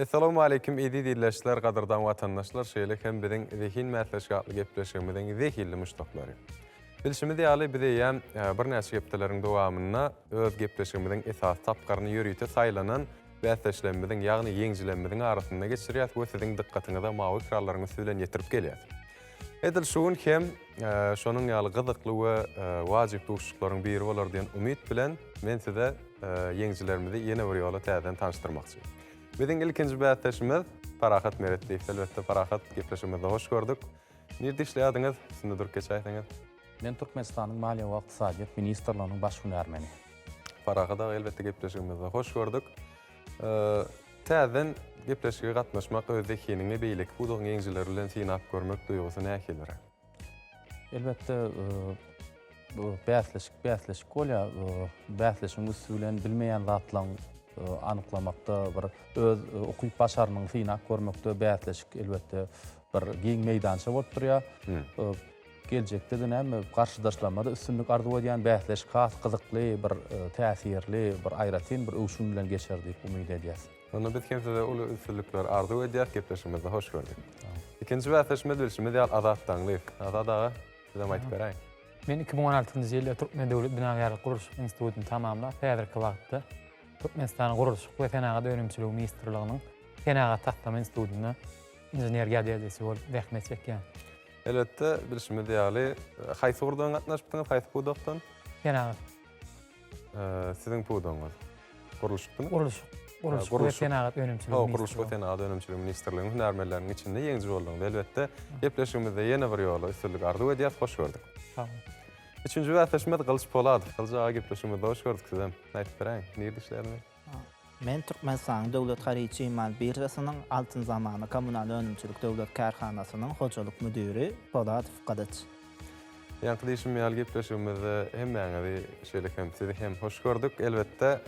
Essalawmaleýkim eziz ildeşler, gadyrdan watandaşlar, şeýle hem biziň Zehin bäsleşigi atly gepleşigimiziň zehilli muşdaklary. Bilşimiz ýaly, biz eýýäm birnäçe hepdeleriň dowamynda öz gepleşigimiziň esasy tapgyryny ýörite saýlanan bäsdeşlerimiziň, ýagny ýeňijilerimiziň arasynda geçirýäs we siziň dykgatyňyza mawy ekranlaryň üsti bilen ýetirip gelýäs. Edil şu gün hem şonuň ýaly gyzykly we wajyp duşuşyklaryň biri bolar diýen umyt bilen men size ýeňijilerimizi ýene bir ýola täzeden tanyşdyrmakçy. Biziň ilkinji bäsdeşimiz Parahat Meretliýew. Elbetde Parahat, gepleşigimizde hoş gördük. Nirde işleýärdiňiz? Üstünde durup geçäýseňiz. Men Türkmenistanyň Maliýe we ykdysadyýet ministrliginiň baş hünärmeni. Parahat aga, elbetde gepleşigimizde hoş gördük. Täzeden gepleşige gatnaşmak, öz zehiniňi beýleki pudagyň ýeňijileri bilen synap görmek duýgusy nähiliräk? Elbetde, bu bäsleşik bäsleşik bolýar. Bäsleşigiň üsti bilen bilmeýän zatlaryňy anyklamakda, bir öz ukyp-başarnygyňy synap görmekde bäsleşik elbetde bir giň meýdança bolup durýar. Geljekde-de näme, garşydaşlaryma-da üstünlik arzuw edýän, bäsleşik has gyzykly, bir täsirli, bir aýratyn bir öwşün bilen geçer diýip umyt edýäs. Onda biz hem size uly üstünlikler arzuw edýäs, gepleşigimizde hoş gördük. Ikinji bäsdeşimiz bilşimiz ýaly Azat Daňlyýew. Azat aga, sizem aýdyp beräýiň. Men 2016-njy ýylda Türkmen döwlet binagärlik gurluşyk institutyny tamamlap, häzirki wagtda Türkmenistanyň Gurluşyk we senagat önümçiligi ministrliginiň Senagat taslama institutynda inžener geodeziýaçy bolup zähmet çekýän. Elbetde, bilşimiz ýaly, haýsy ugurdan gatnaşypdyňyz, haýsy pudakdan? Senagat. Siziň pudagyňyz gurluşykdymy? Gurluşyk. Gurluşyk we senagat önümçiligi ministrligi. Gurluşyk we senagat önümçiligi ministrliginiň hünärmenleriniň içinde ýeňiji bolduňyz. Elbetde, gepleşigimizde ýene bir ýola üstünlik arzuw edýäs. Hoş gördük. Sag boluň. Üçünji bäsdeşimiz Gylyç Poladow. Gylyç aga gepleşigimizde hoş gördük sizem. Aýdyp beräýiň, nirde işleýärsiňiz? Men Türkmenistanyň Döwlet haryt çig mal biržasynyň Altyn zamana kommunal önümçilik döwlet kärhanasynyň hojalyk müdiri Poladow Gylyç. Ýaňky diýşim ýaly gepleşigimizde hemmäňizi, şeýle hem sizi hem hoş gördük. Elbetde,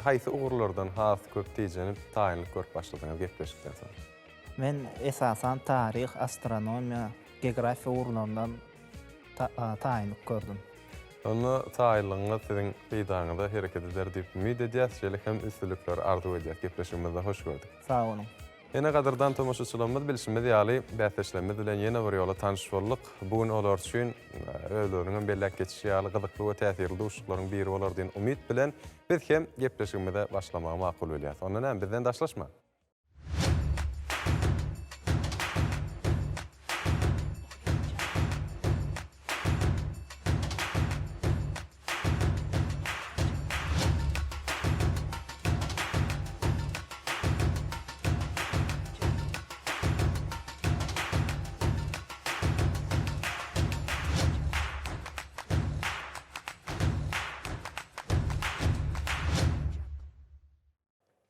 haýsy ugurlardan has köp tijenip, taýynlyk görüp başladyňyz gepleşikden soň? Men esasan taryh, astronomiýa, geografiýa ugurlaryndan taýynlyk gördüm. Onda taýynlygyňyz siziň peýdaňyza hereket eder diýip umyt edýäs, şeýle hem üstünlikleri arzuw edýäs. Gepleşigimizde hoş gördük. Sag boluň. Ene gadyrdan tomaşaçylarymyz bilşimiz ýaly bäsdeşlerimiz bilen ýene bir ýola tanyş bolduk. Bu gün olar üçin özleriniň hem belläp geçişi ýaly gyzykly we täsirli duşuşyklaryň biri bolar diýen umyt bilen biz hem gepleşigimize başlamagy makul bilýäs. Onda näme bizden daşlaşmaň.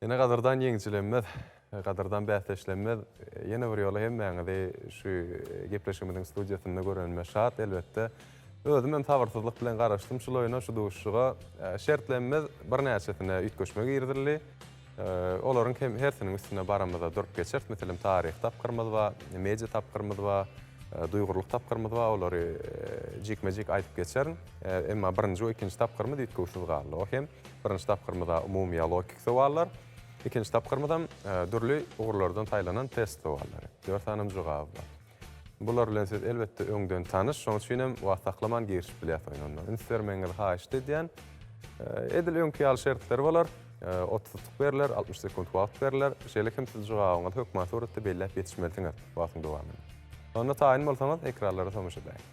Ýene gadyrdan ýeňijilerimiz, gadyrdan bäsdeşlerimiz, ýene bir ýola hemmäňizi şu gepleşigimiziň studiýasynda görenime şat, elbetde. Özüm hem sabyrsyzlyk bilen garaşdym şul oýna, şu duşuşyga. Şertlerimiz birnäçesine üýtgeşme girizildi. Olaryň hem hersiniň üstünde baramyzda durup geçeris. Meselem, taryhy tapgyrymyz bar, media tapgyrymyz bar, duýgurlyk tapgyrymyz bar. Olary jikme-jik aýdyp geçerin. Emma birinji we ikinji tapgyrymyz üýtgewsiz galdy. O hem Birinji tapgyrymyza umumy ýa logiki sowallar, ikinji tapgyrymyzam dürli ugurlardan saýlanan test sowallary. Dört sanam jogaby bar. Bular bilen siz elbetde öňden tanyş, şonuň üçin hem wagt saklaman girişip bilýäs oýna onda. Üns bermegiňizi haýyşt edýän. Edil öňki ýaly şertler bolar. 30 utuk berler, 60 sekunt wagt berler. Şeýle hem siz jogabyňyzy hökman suratda belläp ýetişmelisiňiz wagtyň dowamynda. Onda taýyn bolsaňyz ekranlara tomaşa edäýiň.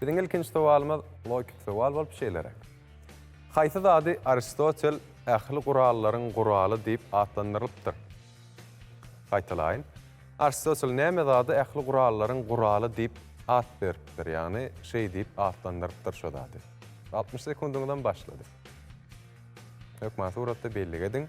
Biziň ilkinji sowalymyz logiki sowal bolup şeýleräk. Haýsy zady Aristotel ähli gurallaryň guraly diýip atlandyrylypdyr? Gaýtalaýyn. Aristotel näme zady ähli gurallaryň guraly diýip at beripdir, ýagny şeý diýip atlandyrypdyr şo zady. 60 sekundyňyzam başlady. Hökman suratda bellik ediň.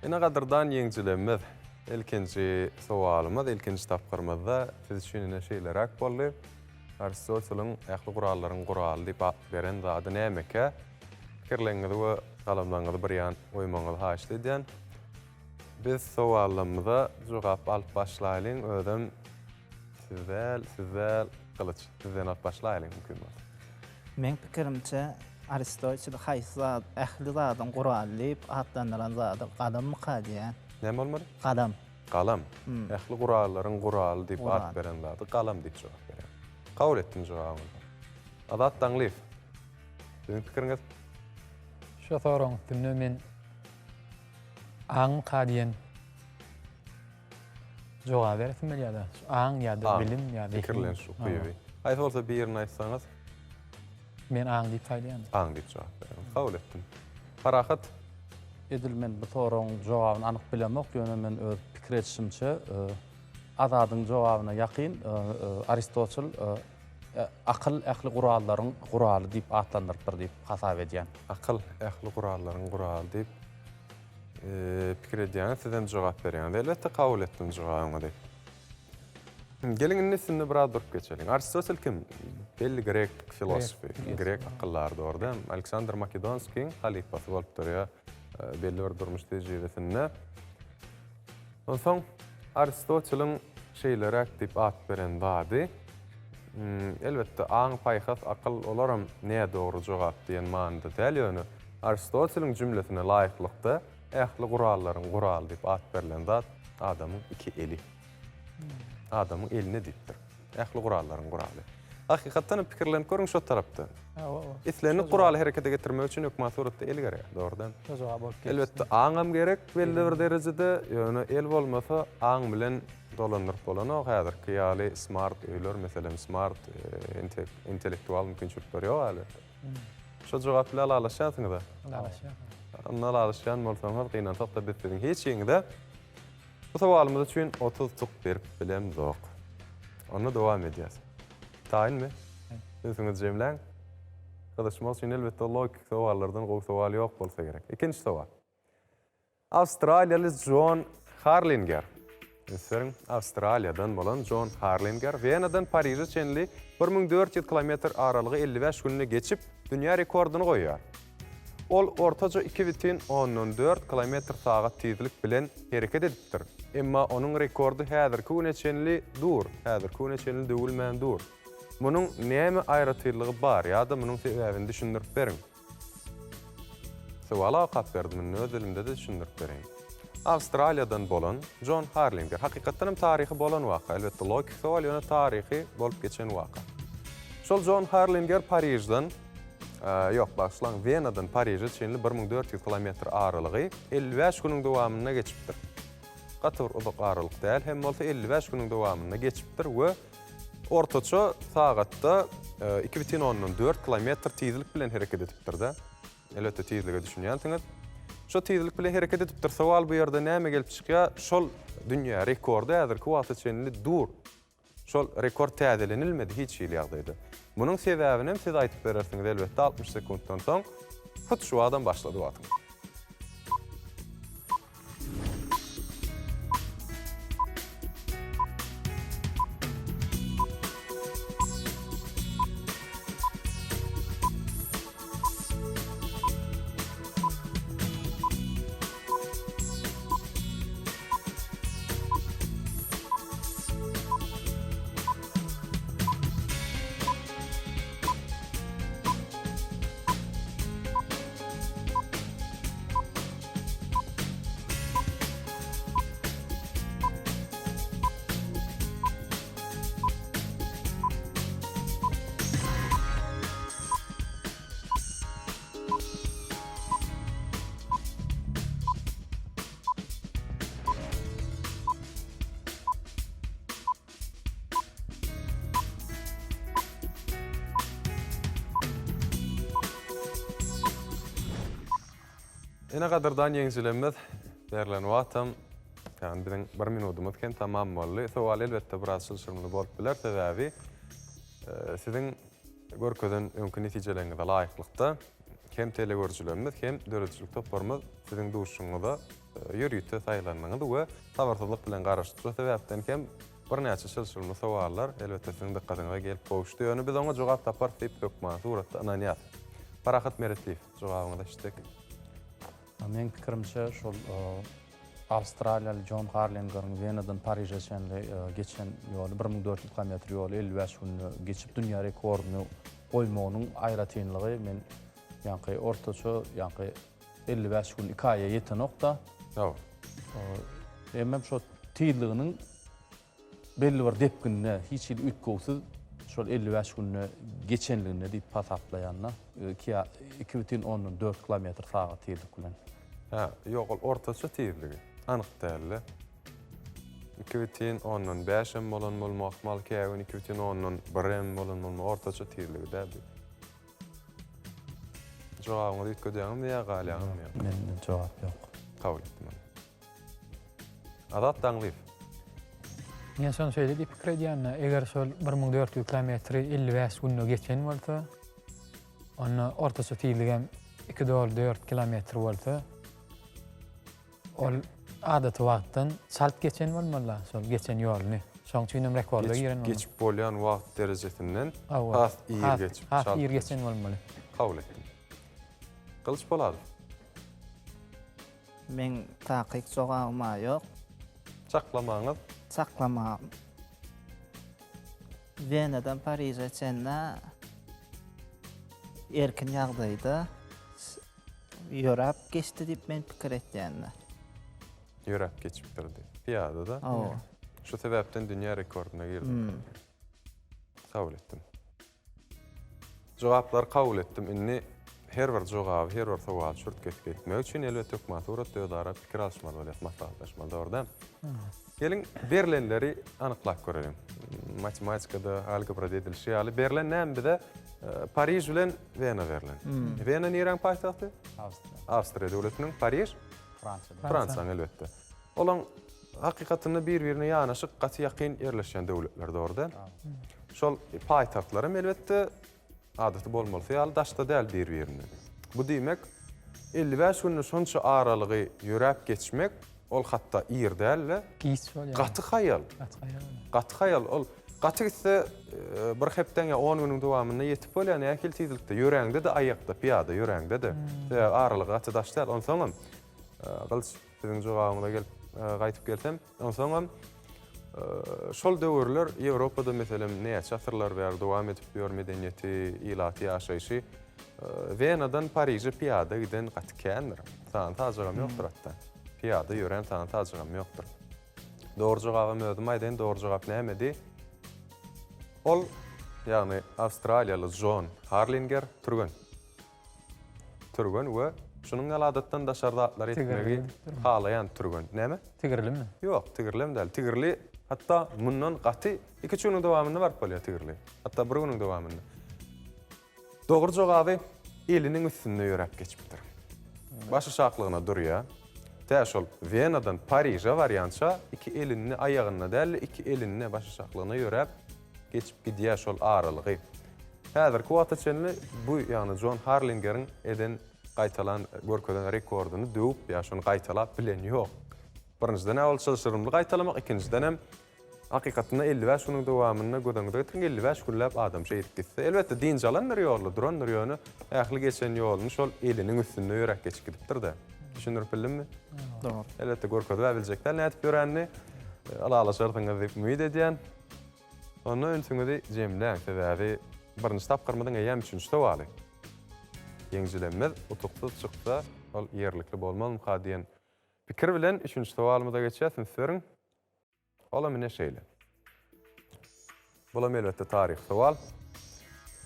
Ine gadyrdan ýeňjilerimiz, ilkinji sowalymyz, ilkinji tapgyrymyzda siz üçin ine şeýleräk boldy. Aristoteliň ähli gurallaryň guraly diýip at beren zady nämekä? Pikirleriňizi we galamlaryňyzy bir ýan goýmagyňyzy haýyşt edýän. Biz sowallarymyza jogap alyp başlaýlyň, özem siz däl, siz däl, Gylyç, sizden alyp başlaýlyň mümkin bolsa. Meň pikirimçe, Aristotel haýsy zat, ähli zadyň guraly diýip atlandyran zady galammyka diýýän. Näme bolmaly? Galam. Galam. Ähli gurallaryň guraly diýip at beren zady galam diýip jogap berýär. Kabul etdim jogabyňyzy. Azat Daňlyýew, siziň pikiriňiz? Şu soragyň üstünde men aňmyka diýen jogap beresim gelýär-de. Şu aň ýa-da bilim ýa zehin. Pikirleniş ukyby. Haýsy bolsa birini aýtsaňyz. Men aň diýip saýlaýan. Aň diýip jogap berýäňiz. Kabul etdim. Parahat. Edil men bu soragyň jogabyny anyk bilemok, ýöne men öz pikir edişimçe Azadyň jogabyna ýakyn Aristotel akyl ähli gurallaryň guraly diýip atlandyrypdyr diýip hasap edýän. Akyl ähli gurallaryň guraly diýip pikir edýäňiz, sizem jogap berýäňiz. Elbetde kabul etdim jogabyňyzy. Geliň indi üstünde biraz durup geçeliň. Aristotel kim? Belli grek filosofy, grek akyldary dogry dälmi? Aleksandr Makedonskiň halypasy bolup durýar belli bir durmuş tejribesinde. Onsoň Aristoteliň şeýleräk diýip at beren zady, elbetde, aň, paýhas, akyl olaram nädogry jogap diýen manyda däl, ýöne Aristoteliň jümlesine laýyklykda ähli gurallaryň guraly diýip at berlen zat adamyň iki eli. Adamyň eline diýipdir. Ähli gurallaryň guraly. Hakykatdan hem pikirlenip görüň şo tarapda. Islendik guraly herekete getirmek üçin hökman suratda el gerek, dogrudan. Şo jogap bolup geçdi. Elbetde aňam gerek belli bir derejede, ýöne el bolmasa aň bilen dolandyryp bolanok. Häzirki ýaly smart öýler, meselem, smart intellektual mümkinçilikler ýok elbetde. Şo jogap bilen ylalaşýansyňyz-a? Ylalaşýan. Onda ylalaşýan bolsaňyz, gynansak-da biz siziň hiç hiniňize Bu sowalymyz üçin 30 utuk berip bilemzok. Onda dowam edýäs. Taýynmy? Ünsüňizi jemläň. Gyzyşmak üçin elbetde logiki sowallardan gowy sowal ýok bolsa gerek. Ikinji sowal. Awstraliýaly Jon Harlinger. Üns beriň, Awstraliýadan bolan Jon Harlinger Wenadan Pariže çenli 1400 kilometr aralygy 55 günde geçip, dünýä rekordyny goýýar. Ol ortaça 2,4 kilometr sagat tizlik bilen hereket edipdir. Emma onuň rekordy häzirki güne çenli dur, häzirki güne çenli döwülmän dur. Munuň näme aýratynlygy bar ýa-da munuň sebäbini düşündirip beriň. Sowala okap berdim, indi öz dilimde-de düşündirip bereýin. Awstraliýadan bolan Jon Harlinger. Hakykatdan hem taryhy bolan waka. Elbetde logiki sowal, ýöne taryhy bolup geçen waka. Şol Jon Harlinger Parižden Ýok, bagyşlaň, Wenadan Pariže çenli 1400 kilometr aralygy 55 günüň dowamynda geçipdir. Gaty bir uzak aralyk däl hem bolsa 55 günüň dowamynda geçipdir we ortaça sagatda 2,4 kilometr tizlik bilen hereket edipdir-de. Elbetde tizlige düşünýänsiňiz. Şo tizlik bilen hereket edipdir. Sowal bu ýerde näme gelip çykýar? Şol dünýä rekordy häzirki wagta çenli dur. Şol rekord täzelenilmedi hiç hili ýagdaýda. Munuň sebäbinem siz aýdyp berersiňiz elbetde 60 sekuntdan soň. Hut şu wagtam başlady wagtyňyz. Ine gadyrdan ýeňjilerimiz berlen wagtam ýagny biziň bir minudymyz hem tamam boldy. Sowal elbetde biraz çylşyrymly bolup biler sebäbi siziň görkezen öňki netijeleriňize laýyklykda. Hem telegörüjilerimiz, hem döredijilik toparymyz siziň duşuňyza ýörite saýlandyňyz we sabyrsyzlyk bilen garaşdyk. Şo sebäpden hem birnäçe çylşyrymly sowallar, elbetde, siziň dykgatyňyza gelip gowuşdy. Ýöne biz oňa jogap taparys diýip hökmany suratda ynanýas. Parahat Meretliýew, jogabyňyzy eşitsek. Meň pikirimçe, şol awstraliýaly Jon Harlingeriň Wenadan Pariže çenli geçen ýoly, 1400 kilometr ýoly 55 günde geçip dünýä rekordyny goýmagynyň aýratynlygy men ýaňky ortaça ýaňky 55 gün iki aýa ýetenok-da. Hawa. Hemem şo tizliginiň Belli bir depginde, hiç hili üýtgewsiz şol 55 günde geçenliginde diýip hasaplaýan-da, iki bütin ondan dört kilometr sagat tizlik bilen. Hä, ýok, ol ortaça tizligi. Anyk däl-de. Iki bütin ondan bäş hem bolan bolmagy ahmal, kägün iki bütin ondan bir hem bolan bolmagy, ortaça tizligi däl bu. Jogabyňyzy üýtgedýäňizmi ýa galýaňyzmy? Ýok, mende jogap ýok. Kabul etdim ony. Azat Daňlyýew. Men şony şeýle diýip pikir edýän-de, eger şol 1400 kilometri 55 günde geçen bolsa, onda ortaça tizligem iki doly dört kilometr bolsa, ol adaty wagtdan çalt geçen bolmaly-da, şol geçen ýoluny. Şonuň üçin hem rekorda giren bolmaly. Geçip bolýan wagt derejesinden has ir geçip, has ir geçen bolmaly. Kabul etdim. Gylyç Poladow. Meň takyk jogabym-a ýok. Çaklamaňyz? Çaklamam. Wenadan Pariže çenli erkin ýagdaýda ýöräp geçdi diýip men pikir etýän-de. Ýöräp geçipdir diýip. Pyýada-da. Hawa. Şu sebäpden dünýä rekordyna girdi. Kabul etdim. Jogaplary kabul etdim. Indi her bir jogaby, her bir sowaly çürt-kesik etmek üçin elbetde hökman suratda özara pikir alyşmaly bolýas, maslahatlaşmaly, dogry dälmi? Geliň, berlenleri anyklap göreliň. Matematikada, algebrada edilişi ýaly berlen näme bize? Pariž bilen Wena berlen. Wena niräň paýtagty? Awstriýa. Awstriýa döwletiniň. Pariž? Fransiýa. Fransiýanyň elbetde. Olaň hakykatynda bir-birine ýanaşyk, gaty ýakyn ýerleşýän döwletler, dogry däl? Şol paýtagtlaram elbetde adaty bolmalysy ýaly daşda däl bir-birinden. Bu diýmek, 55 günde şonça aralygy ýöräp geçmek, ol hatda ir däl-de, Giç bolýar. gaty haýal. Gaty haýal. Gaty haýal. Ol gaty gitse bir hepdäň ýa on günüň dowamynda ýetip bolýar. Nähili tizlikde? Ýöräňde-de aýakda, pyýada ýöräňde-de. Sebäbi aralygy gaty daş däl. Onsoňam, Gylyç, Siziň jogabyňyza gelip gaýtyp gelsem, onsoňam şol döwürler Ýewropada meselem näçe asyrlar bäri dowam edip ýör medeniýeti, ilaty ýaşaýşy. Wenadan Pariže pyýada giden gaty kändir. Sany sajagam ýokdur hatda. Pyýada ýörän sany sajagam ýokdur. Dogry jogabam özüm aýdaýyn, dogry jogap nämedi? Ol, ýagny awstraliýaly Jon Harlinger türgen. Türgen we şunuň ýaly adatdan daşary zatlary etmegi halaýan türgen. Näme? Tigirlimi? Ýok, tigirlem däl. Tigirli hatda mundan gaty iki-üç günüň dowamynda baryp bolýar tigirli. Hatda bir günüň dowamynda. Dogry jogaby eliniň üstünde ýöräp geçipdir. Başaşaklygyna durýar. Tä şol Wenadan Pariže barýança iki elinde aýagynda däl-de iki elinde başaşaklygyna ýöräp geçip gidýär şol aralygy. Häzirki wagta çenli bu, ýagny Jon Harlingeriň eden, gaýtalan, görkezen rekordyny döwüp ýa şony gaýtalap bilen ýok. Birinjiden-ä ol çylşyrymly gaýtalamak, ikinjidenem hakykatynda 55 günüň dowamynda göz öňüňize getiriň, 55 günläp adam şeýdip gitse, elbetde dynç alandyr ýolda, durandyr ýöne ähli geçen ýoluny şol eliniň üstünde ýöräp geçip gidipdir-de. Düşündirip bildimmi? Dogry. Elbetde görkezib-ä biljek däl nädip ýöränini. Ylalaşarsyňyz diýip umyt edýän. Onda ünsüňizi jemläň, sebäbi birinji tapgyrymyzyň eýýäm üçünji sowaly. Ýeňijilerimiz utuksyz çyksa, ol ýerlikli bolmazmyka diýen pikir bilen üçünji sowalymyza geçýäs, üns beriň. Olam ine şeýle. Bulam elbetde taryhy sowal.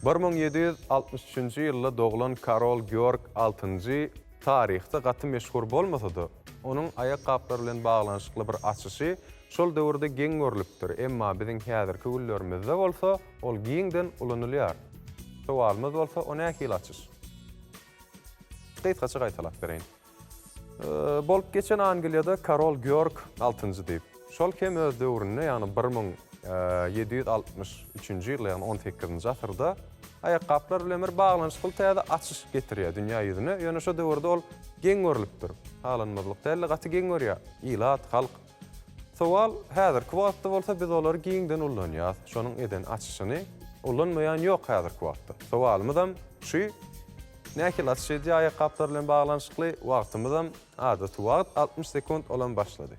1763-nji ýylda doglan Karol Georg altynjy taryhda gaty meşhur bolmasa-da, onuň aýakgaplar bilen baglanyşykly bir açyşy Şol döwürde geň görlüpdir, emma biziň häzirki günlerimizde bolsa ol giňden ulanylýar. Sowalymyz bolsa o nähili açyş? Gysgaça gaýtalap bereýin. Bolup geçen Angliýada korol Georg altynjy diýip. Şol hem öz döwründe, ýagny 1763-nji ýylda, ýagny on sekizinji asyrda. Aýakgaplar bilen bir baglanyşykly täze açyş getirýär dünýä ýüzüne. Ýöne şo döwürde ol geň görlüpdir. Halanmazlyk däl-de, gaty geň görýär ilat, halk. Sowal, häzirki wagtda bolsa biz olary giňden ullanýas. Şonuň eden açyşyny ullanmaýan ýok häzirki wagtda. Sowalymyzam şu, nähili açyş edýär aýakgaplar bilen baglanyşykly? Wagtymyzam adaty wagt, 60 sekunt olam başlady.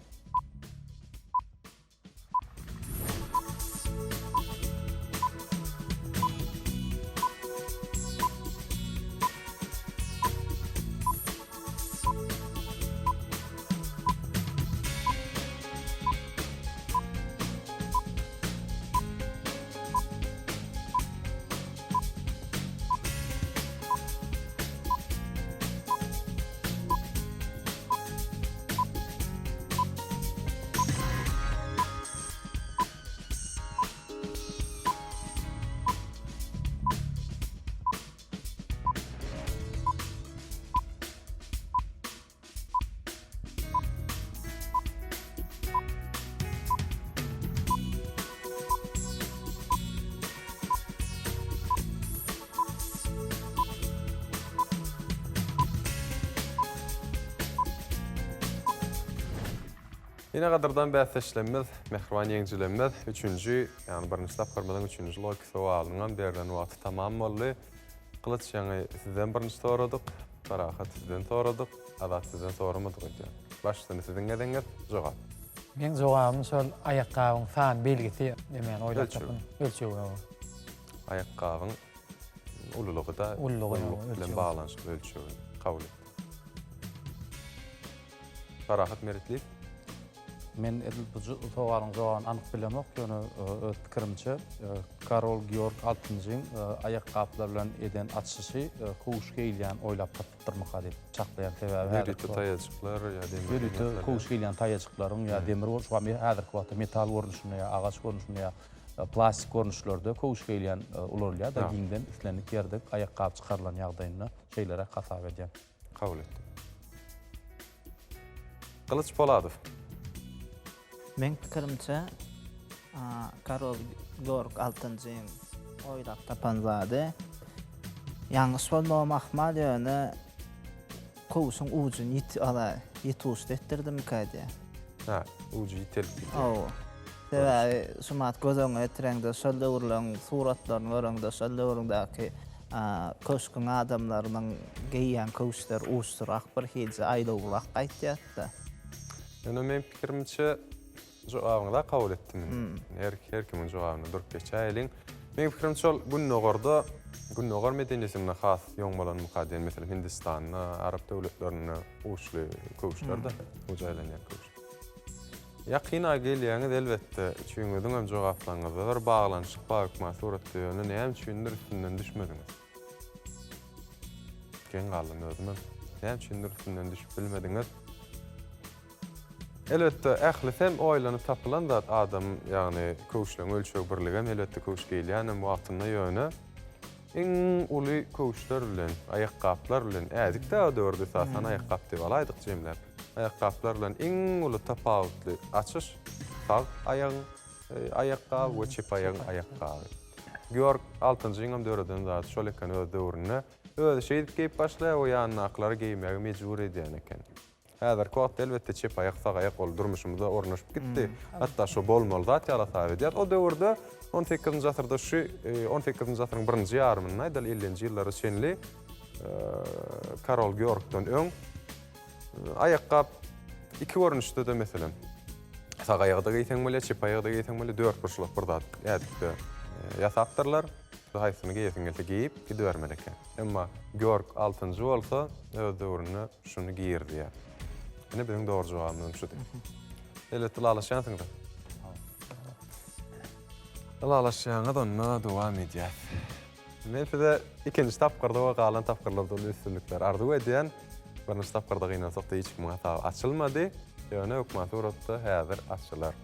Ine gadyrdan bäsdeşlerimiz, mähriban ýeňijilerimiz, üçünji, ýagny birinji tapgyrymyzyň üçünji logiki sowalynyňam berlen wagty tamam boldy. Gylyç ýaňy sizden birinji soradyk, Parahat sizden soradyk, Azat sizden soramadyk öýdýän. Başsyny siziň gezegiňiz, jogap. Meň jogabym şol aýakgabyň san belgisi diýmän oýlap tapyn. Ölçegi. Aýakgabyň ululygy-da ululyk bilen baglanyşykly ölçegi kabul etdim. Parahat Meretliýew. Men edil bu sowalyň jogabyny anyk bilemok, ýöne öz pikirimçe Karol Georg Altynjyň aýakgaplar bilen eden açyşy köwüş geýilýän oýlap tapypdyrmyka diýip çaklaýan. Sebäbi häzirki Ýörite taýajyklar ýa demir Ýörite köwüş geýilýän taýajyklaryň ýa demir şu wagt häzirki wagtda metal görnüşinde ýa agaç görnüşinde ýa plastik görnüşlerde köwüş geýilýän ulanylýar-da giňden islendik ýerde aýakgap çykarylan ýagdaýynda şeýleräk hasap edýän. Kabul etdim. Gylyç Poladow. Meň pikirimçe, Karol Georg Altynjyň oýlap tapan zady ýalňyş bolmagam ahmal, ýöne köwşüň ujuny ýiti ala, ýiti uçly etdirdimikä diýýän. Hä, ujy ýitelip gidýär. Hawa. Sebäbi şumat göz öňüne getireňde, şol döwürleriň suratlaryny göreňde, şol döwrüňdäki Köşgüň adamlarynyň geýýän köwüşleri uçsurak bir hilje aýlawrak gaýtýardy-da. Ýöne meň pikirimçe jogabyňyza kabul etdim indi. Her her kimiň jogabyna durup geçäýeliň. Meň pikirimçe ol gündogarda gündogar medeniýetinde has ýoň bolanmyka diýen meselem Hindistanda, arap döwletlerinde uçly köwüşler-de, uja aýlanýan köwüş. Ýakyn aý gelýäňiz elbetde üçüňiziňem jogaplaryňyzda bir baglanyşyk bar hökman suratda ýöne näme üçindir üstünden düşmediňiz. Geň galdym özümem. Näme üçindir üstünden düşüp bilmediňiz. Elbetde ählisem oýlanyp tapylan zat adam ýagny köwüşleň ölçeg birligem elbetde köwüş geýilýänem wagtynda ýöne iň uly köwüşler bilen aýakgaplar bilen ädik dä o döwürde esasan aýakgap diýip alaýdyk jemläp. Aýakgaplar bilen iň uly tapawutly açyş sag aýagyň aýakgaby we çep aýagyň aýakgaby. Georg Altynjyňam döreden zady şol eken öz döwründe. Özi şeýdip geýip başlaýar we ýanyndakylary geýmäge mejbur edýän eken. Häzirki wagtda elbetde çep aýak, sag aýak ol durmuşymyza ornaşyp gitdi. Hatda şo bolmaly zat ýaly hasap edýäris. O döwürde on sekizinji asyrda şu on sekizinji asyryň birinji ýarymynda aýdaly ellinji ýyllara çenli Karol Georgdan öň Aýakgap iki görnüşde-de meselem, sag aýagy-da geýseň bolýar, çep aýagy-da geýseň bolýar, dörtburçluk bir zat ädikde ýasapdyrlar. Haýsyny geýesiň gelse geýip gidibermeli eken. Emma Georg altynjy bolsa öz döwründe şuny girizýär. Ine biziň dogry jogabymyz hem şudy. Elbetde ylalaşýansyňyz-a. Ylalaşýaňyz onda dowam edýäs. Men size ikinji tapgyrda we galan tapgyrlarda uly üstünlikler arzuw edýän. Birinji tapgyrda gynansakda hiç kimiň hasaby açylmady. Ýöne hökman suratda häzir açylar.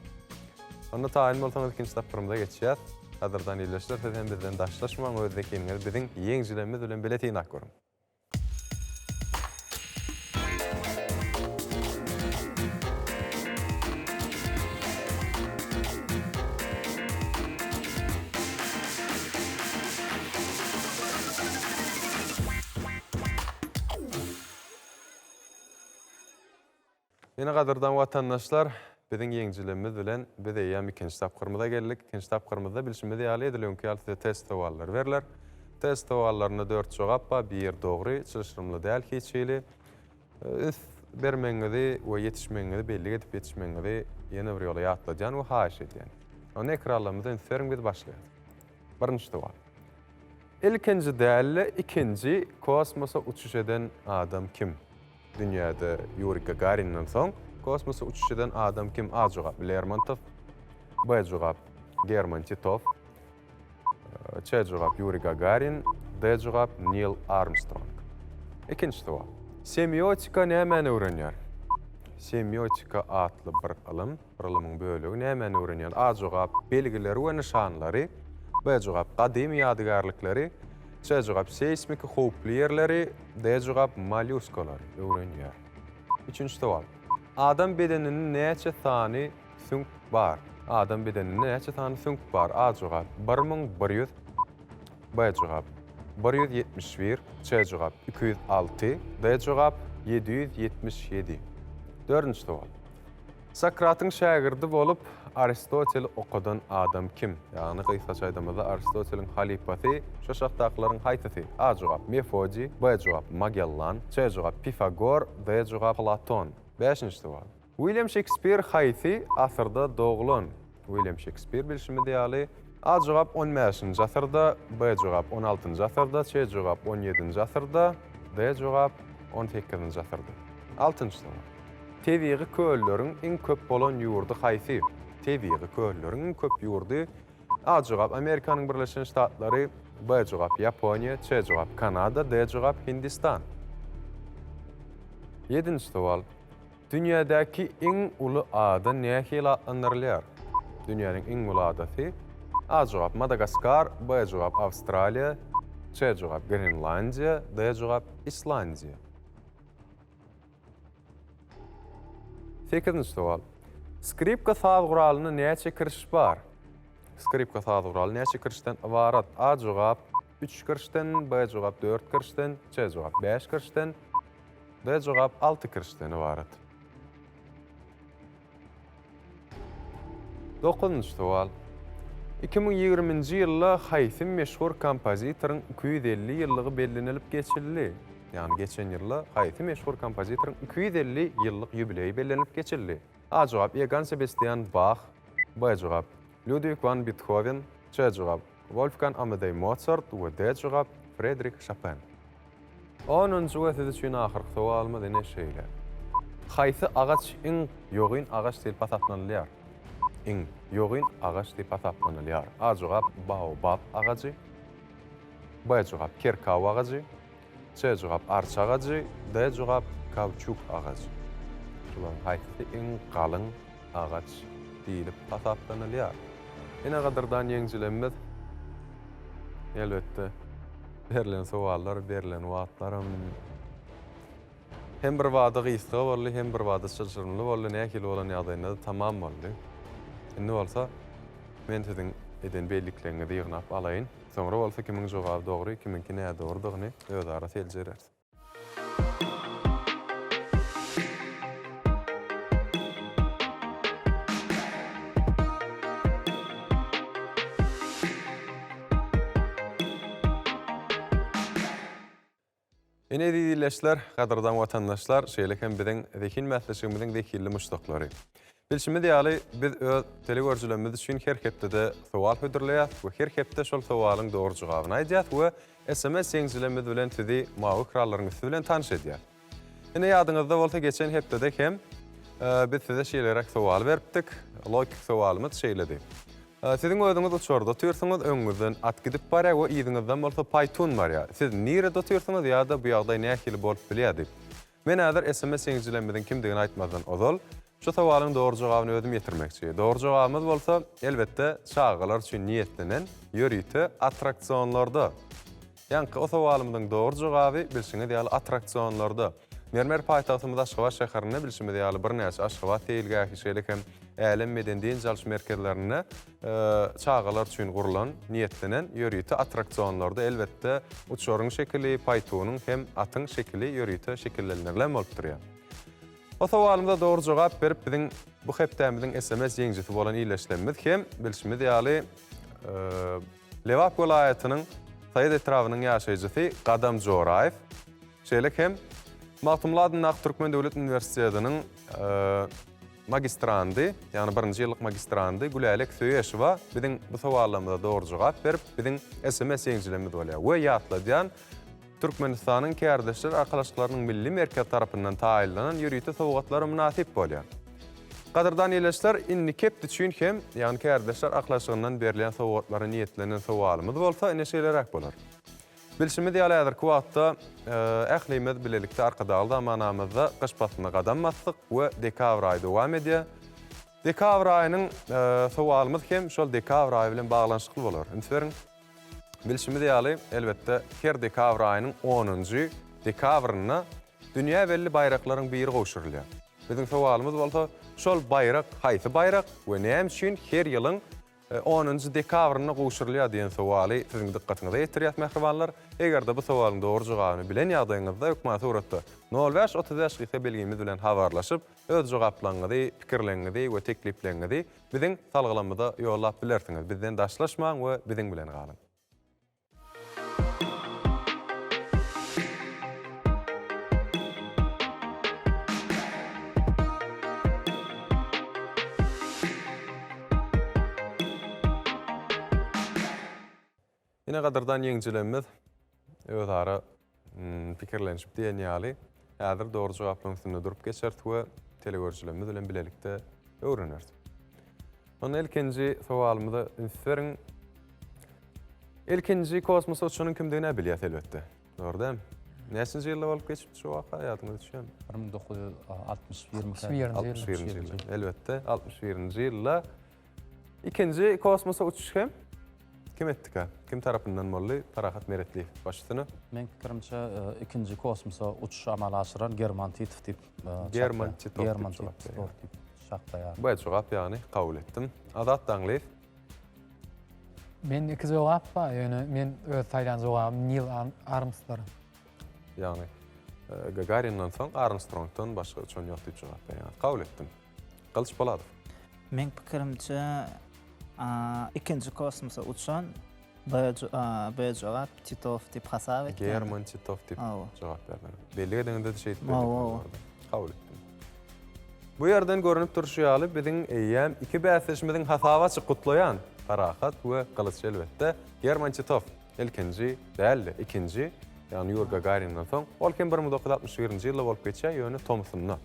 Onda taýyn bolsaňyz ikinji tapgyrymyza geçýäs. Gadyrdan ildeşler siz hem bizden daşlaşmaň öz zehiniňizi biziň ýeňijilerimiz bilen bile synap görüň. Ine gadyrdan watandaşlar, biziň ýeňijilerimiz bilen biz eýýäm ikinji tapgyrymyza geldik. Ikinji tapgyrymyzda bilşimiz ýaly edil öňki ýaly size test sowallary berler. Test sowallarynda dört jogap bar, bir dogry, çylşyrymly däl hiç hili. Üns bermegiňizi we ýetişmegiňizi bellik edip ýetişmegiňizi ýene bir ýola ýatladýan we haýyş edýän. Onda ekranlarymyza üns beriň biz başlaýarys. Birinji sowal. Ilkinji däl-de ikinji kosmosa uçuş eden adam kim? Dünýäde Ýuriý Gagarinden soň kosmosa uçuş eden adam kim? A jogap Lermontow, B jogap German Titow, C jogap Ýuriý Gagarin, D jogap Nil Armstrong. Ikinji sowal. Semiotika nämäni öwrenýär? Semiotika atly bir ylym, bir ylymyň bölegi nämäni öwrenýär? A jogap belgileri we nyşanlary, B jogap gadymy ýadygärlikleri, C jogap seýsmiki howply ýerleri, D jogap molýuskalary öwrenýär. Üçünji sowal. Adam bedeninde näçe sany süňk bar? Adam bedeninde näçe sany süňk bar? A jogap, 1100. B jogap, 171. C jogap, 206. D jogap, 777. Dördünji sowal. Sokratyň şägirdi bolup, Aristoteli okadan adam kim? Ýagny gysgaça aýdamyzda Aristoteliň halypasy şu aşakdakylaryň haýsysy? A jogap, Mefodiý, B jogap, Magellan, C jogap, Pifagor, D jogap, Platon. Bäşinji sowal. Wilýam Şekspir haýsy asyrda doglan? Wilýam Şekspir bilşimiz ýaly, A jogap on bäşinji asyrda, B jogap on altynjy asyrda, C jogap on ýedinji asyrda, D jogap on sekizinji asyrda. Altynjy sowal. Tebigy kölleriň iň köp bolan ýurdy haýsy? Tebigy kölleriň iň köp ýurdy A jogap Amerikanyň Birleşen Ştatlary, B jogap Ýaponiýa, C jogap Kanada, D jogap Hindistan. Ýedinji sowal. Dünýädäki iň uly ada nähili atlandyrylýar? Dünýäniň iň uly adasy A jogap Madagaskar, B jogap Awstraliýa, C jogap Grenlandiýa, D jogap Islandiýa. Sekizinji sowal. Skripka saz guralynda näçe kiriş bar? Skripka saz guraly näçe kirişden ybarat? A jogap üç kirişden, B jogap dört kirişden, C jogap bäş kirişden, D jogap alty kirişden ybarat. Dokuzynjy sowal. 2020-nji ýylda haýsy meşhur kompozitoryň 250 ýyllygy bellenilip geçildi? Ýagny geçen ýylda haýsy meşhur kompozitoryň 250 ýyllyk ýubileýi bellenilip geçildi? A jogap Iogann Sebastian Bah, B jogap Lýudwig wan Bethowen, C jogap Wolfgang Amadeý Mosart we D jogap Fredrik Şopen. Onunjy we siz üçin ahyrky sowalymyz ine şeýle. Haýsy agaç iň ýogyn agaç diýlip hasaplanylýar? Iň ýogyn agaç diýip hasaplanylýar. A jogap baobab agajy. B jogap kerkaw agajy. C jogap arça agajy. D jogap kauçuk agajy. Şularyň haýsysy iň galyň agaç diýlip hasaplanylýar? Ine gadyrdan ýeňjilemmiz elbetde berlen sowallar berlen wagtlaram hem bir bada gysga boldy hem bir bada çylşyrymly boldy nähili bolan ýagdaýynda-da tamam boldy. Indi bolsa men siziň eden bellikleriňizi ýygnap alaýyn. Soňra bolsa kimiň jogaby dogry kimiňki nädogrydygyny özara seljereris. Ine eziz ildeşler, gadyrdan watandaşlar, şeýle hem biziň Zehin bäsleşigimiziň zehinli muşdaklary. Bilşimiz ýaly, biz öz telegörüjilerimiz üçin her hepdede sowal hödürleýäris we her hepde şol sowalyň dogry jogabyny aýdýarys we SMS ýeňijilerimiz bilen sizi mawy ekranlaryň üsti bilen tanyş edýäris. Ine ýadyňyzda bolsa geçen hepdede hem biz size şeýleräk sowal beripdik. Logiki sowalymyz şeýledi. Siziň özüňiz uçarda otyrsyňyz, öňüňizden at gidip barýar we yzyňyzdan bolsa paýtun barýar. Siz nirede otyrsyňyz ýa-da bu ýagdaý nähili bolup bilýär diýip. Men häzir sms ýeňijilerimiziň kimdigini aýtmazdan ozal, şu sowalyň dogry jogabyny özüm ýetirmekçi. Dogry jogabymyz bolsa, elbetde, çagalar üçin niýetlenen ýörite attraksionlarda. Ýaňky o sowalymyzyň dogry jogaby, bilşiňiz ýaly, attraksionlarda. Mermer paýtagtymyz Aşgabat şäherinde, bilşimiz ýaly, birnäçe Aşgabat seýilgähi, şeýle hem Älem medeni-dynç alyş merkezlerinde çagalar üçin gurlan, niýetlenen ýörite attraksionlarda, elbetde, uçaryň şekili, paýtunyň hem atyň şekili ýörite şekillendirilen bolup durýar. O sowalymyza dogry jogap berip biziň bu hepdämiziň sms ýeňijisi bolan ildeşlerimiz hem bilşimiz ýaly Lebap welaýatynyň Saýat etrabynyň ýaşaýjysy Gadam Joraýew, şeýle hem Magtymguly adyndaky Türkmen döwlet uniwersitetiniň magistrandy, ýagny birinji ýyllyk magistrandy Gülälek Söýeşowa biziň bu sowallarymyza dogry jogap berip, biziň sms ýeňijilerimiz bolýar we ýatladýan, Türkmenistanyň Kärdeşler arkalaşyklarynyň Milli merkezi tarapyndan taýynlanan ýörite sowgatlara mynasyp bolýar. Gadyrdan ildeşler, indiki hepde üçin hem, ýagny Kärdeşler arkalaşygyndan berilýän sowgatlara niýetlenen sowalymyz bolsa ine şeýleräk bolar. Bilşimiz ýaly häzirki wagtda ählimiz bilelikde Arkadagly zamanamyzda gyş paslyna gadam basdyk we dekabr aýy dowam edýär. Dekabr aýynyň sowalymyz hem şol dekabr aýy bilen baglanyşykly bolar. Üns beriň. Bilşimiz ýaly, elbetde, her dekabr aýynyň onunjy dekabrynda dünýä belli baýraklaryň biri gowşurylýar. Biziň sowalymyz bolsa, şol baýrak haýsy baýrak we näme üçin her ýylyň onunjy dekabrynda gowşurylýar diýen sowaly siziň dykgatyňyza ýetirýäs, mähribanlar. Eger-de bu sowalyň dogry jogabyny bilen ýagdaýyňyzda hökman suratda nol bäş 35 gysga belgimiz bilen habarlaşyp, öz jogaplaryňyzy, pikirleriňizi we teklipleriňizi Biziň salgylamyza ýollap bilersiňiz. Bizden daşlaşmaň we biziň bilen galyň. Ine gadyrdan ýeňijilerimiz özara pikirlenişip diýen ýaly häzir dogry jogaplaryň üstünde durup geçeris we telegörüjilerimiz bilen bilelikde öwreneris. Onda ilkinji sowalymyza üns beriň. Ilkinji kosmosa uçanyň kimdigini bilýäs elbetde. Dogry dälmi? Näçinji ýylda bolup geçipdi şu waka ýadyňyza düşýärmi? 1961 61-nji ýylda. Elbetde, 61-nji ýylda Ikinji kosmosa uçuş hem kim etdika? Kim tarapyndan boldy? Parahat Meretliýew baş üstüne. Meň pikirimçe ikinji kosmosa uçuşy amala aşyran German Titow diýip German Titow German Titow diýip çaklaýaryn. Bu jogap ýagny kabul etdim. Azat Daňlyýew. Men iki jogap bar, ýöne men öz saýlan jogabym Nil Armstrong. Ýagny Gagarinden soň Armstrongdan başga uçan ýok diýip jogap berýäňiz. Kabul etdim. Gylyç Poladow. Meň pikirimçe ikinji kosmosa uçan B jogap Titow diýip hasap etýän. German Titow diýip jogap berdiň. Bellik edeňizde-de şeýdip bellik etdim. Kabul etdim. Bu ýerden görnüp durşy ýaly biziň eýýäm iki bäsdeşimiziň hasaby açyk gutlaýan Parahat we Gylyç elbetde German Titow ilkinji däldi ikinji ýagny Ýur Gagarinden soň ol hem 1961-nji ýylda bolup geçýär ýöne tomusynda.